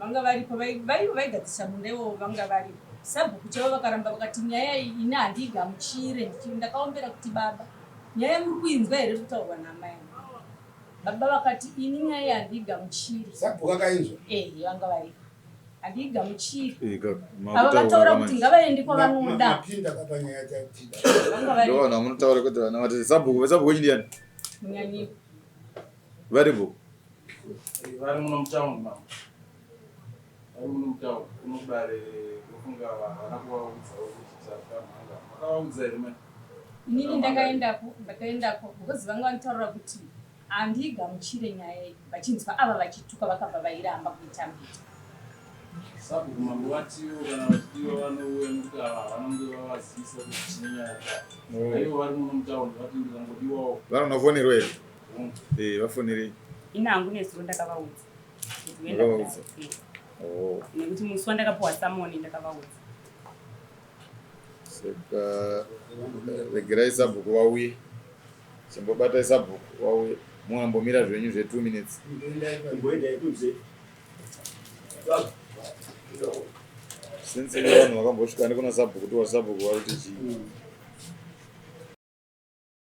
Vanga varipo vaigadzirisa munda iwowo vanga varipo. Sabhuku chaivo vakaramba vakati nyaya iyi ini handiigamuchire ndakaombera kuti baba nyaya muri kuinzwa here iri kutaurwa naamai ava. Baba vakati ini nyaya iyi handiigamuchiri. Sabhuku akainzwa? Ehe vanga varipo. Handiigamuchiri. Eh, ka- Ava makutaura vataura kuti manje. ngavaende kwavanoda. Mapinda ka panyaya dzatida. Vanga varipo. Ndovanhu vamunotaura kuti vana vati sabhuku sabhuku wenyu ndiani? Munyanyiwa. Varipo. Vari muno mutown mama. Vari muno mutown kuno kudare ndofunga havana kuvaudzawo kuti takamhanga. Makavaudza here mai? Inini ndakaendako ndakaendako because vanga vanditaurira kuti handigamuchire nyaya iyi vachinzwa ava vachituka vakabva vairamba kuitambira. Sabhuku mambo vatiwo kana vachidiwa vanouya nekuti ava havana kunge vavazivisa kuti tine nyaya yakati. Oh. Ivo vari muno mutown vati ndikangodiwawo. Vanonofonerwa here? Eh, vafonerei. Ini hangu nezuro ndakavaudza. Kuti voenda Makavaudza? kudare. Oh. Nekuti musi wandakapiwa samoni ndakavaudza. Saka regerai sabhuku vauye. Chimbobatai sabhuku vauye. Muambomira zvenyu zve 2 minutes. Imboendai kunze. Since imi vanhu vakambosvika nekuna sabhuku tiwa sabhuku vari kuti chii.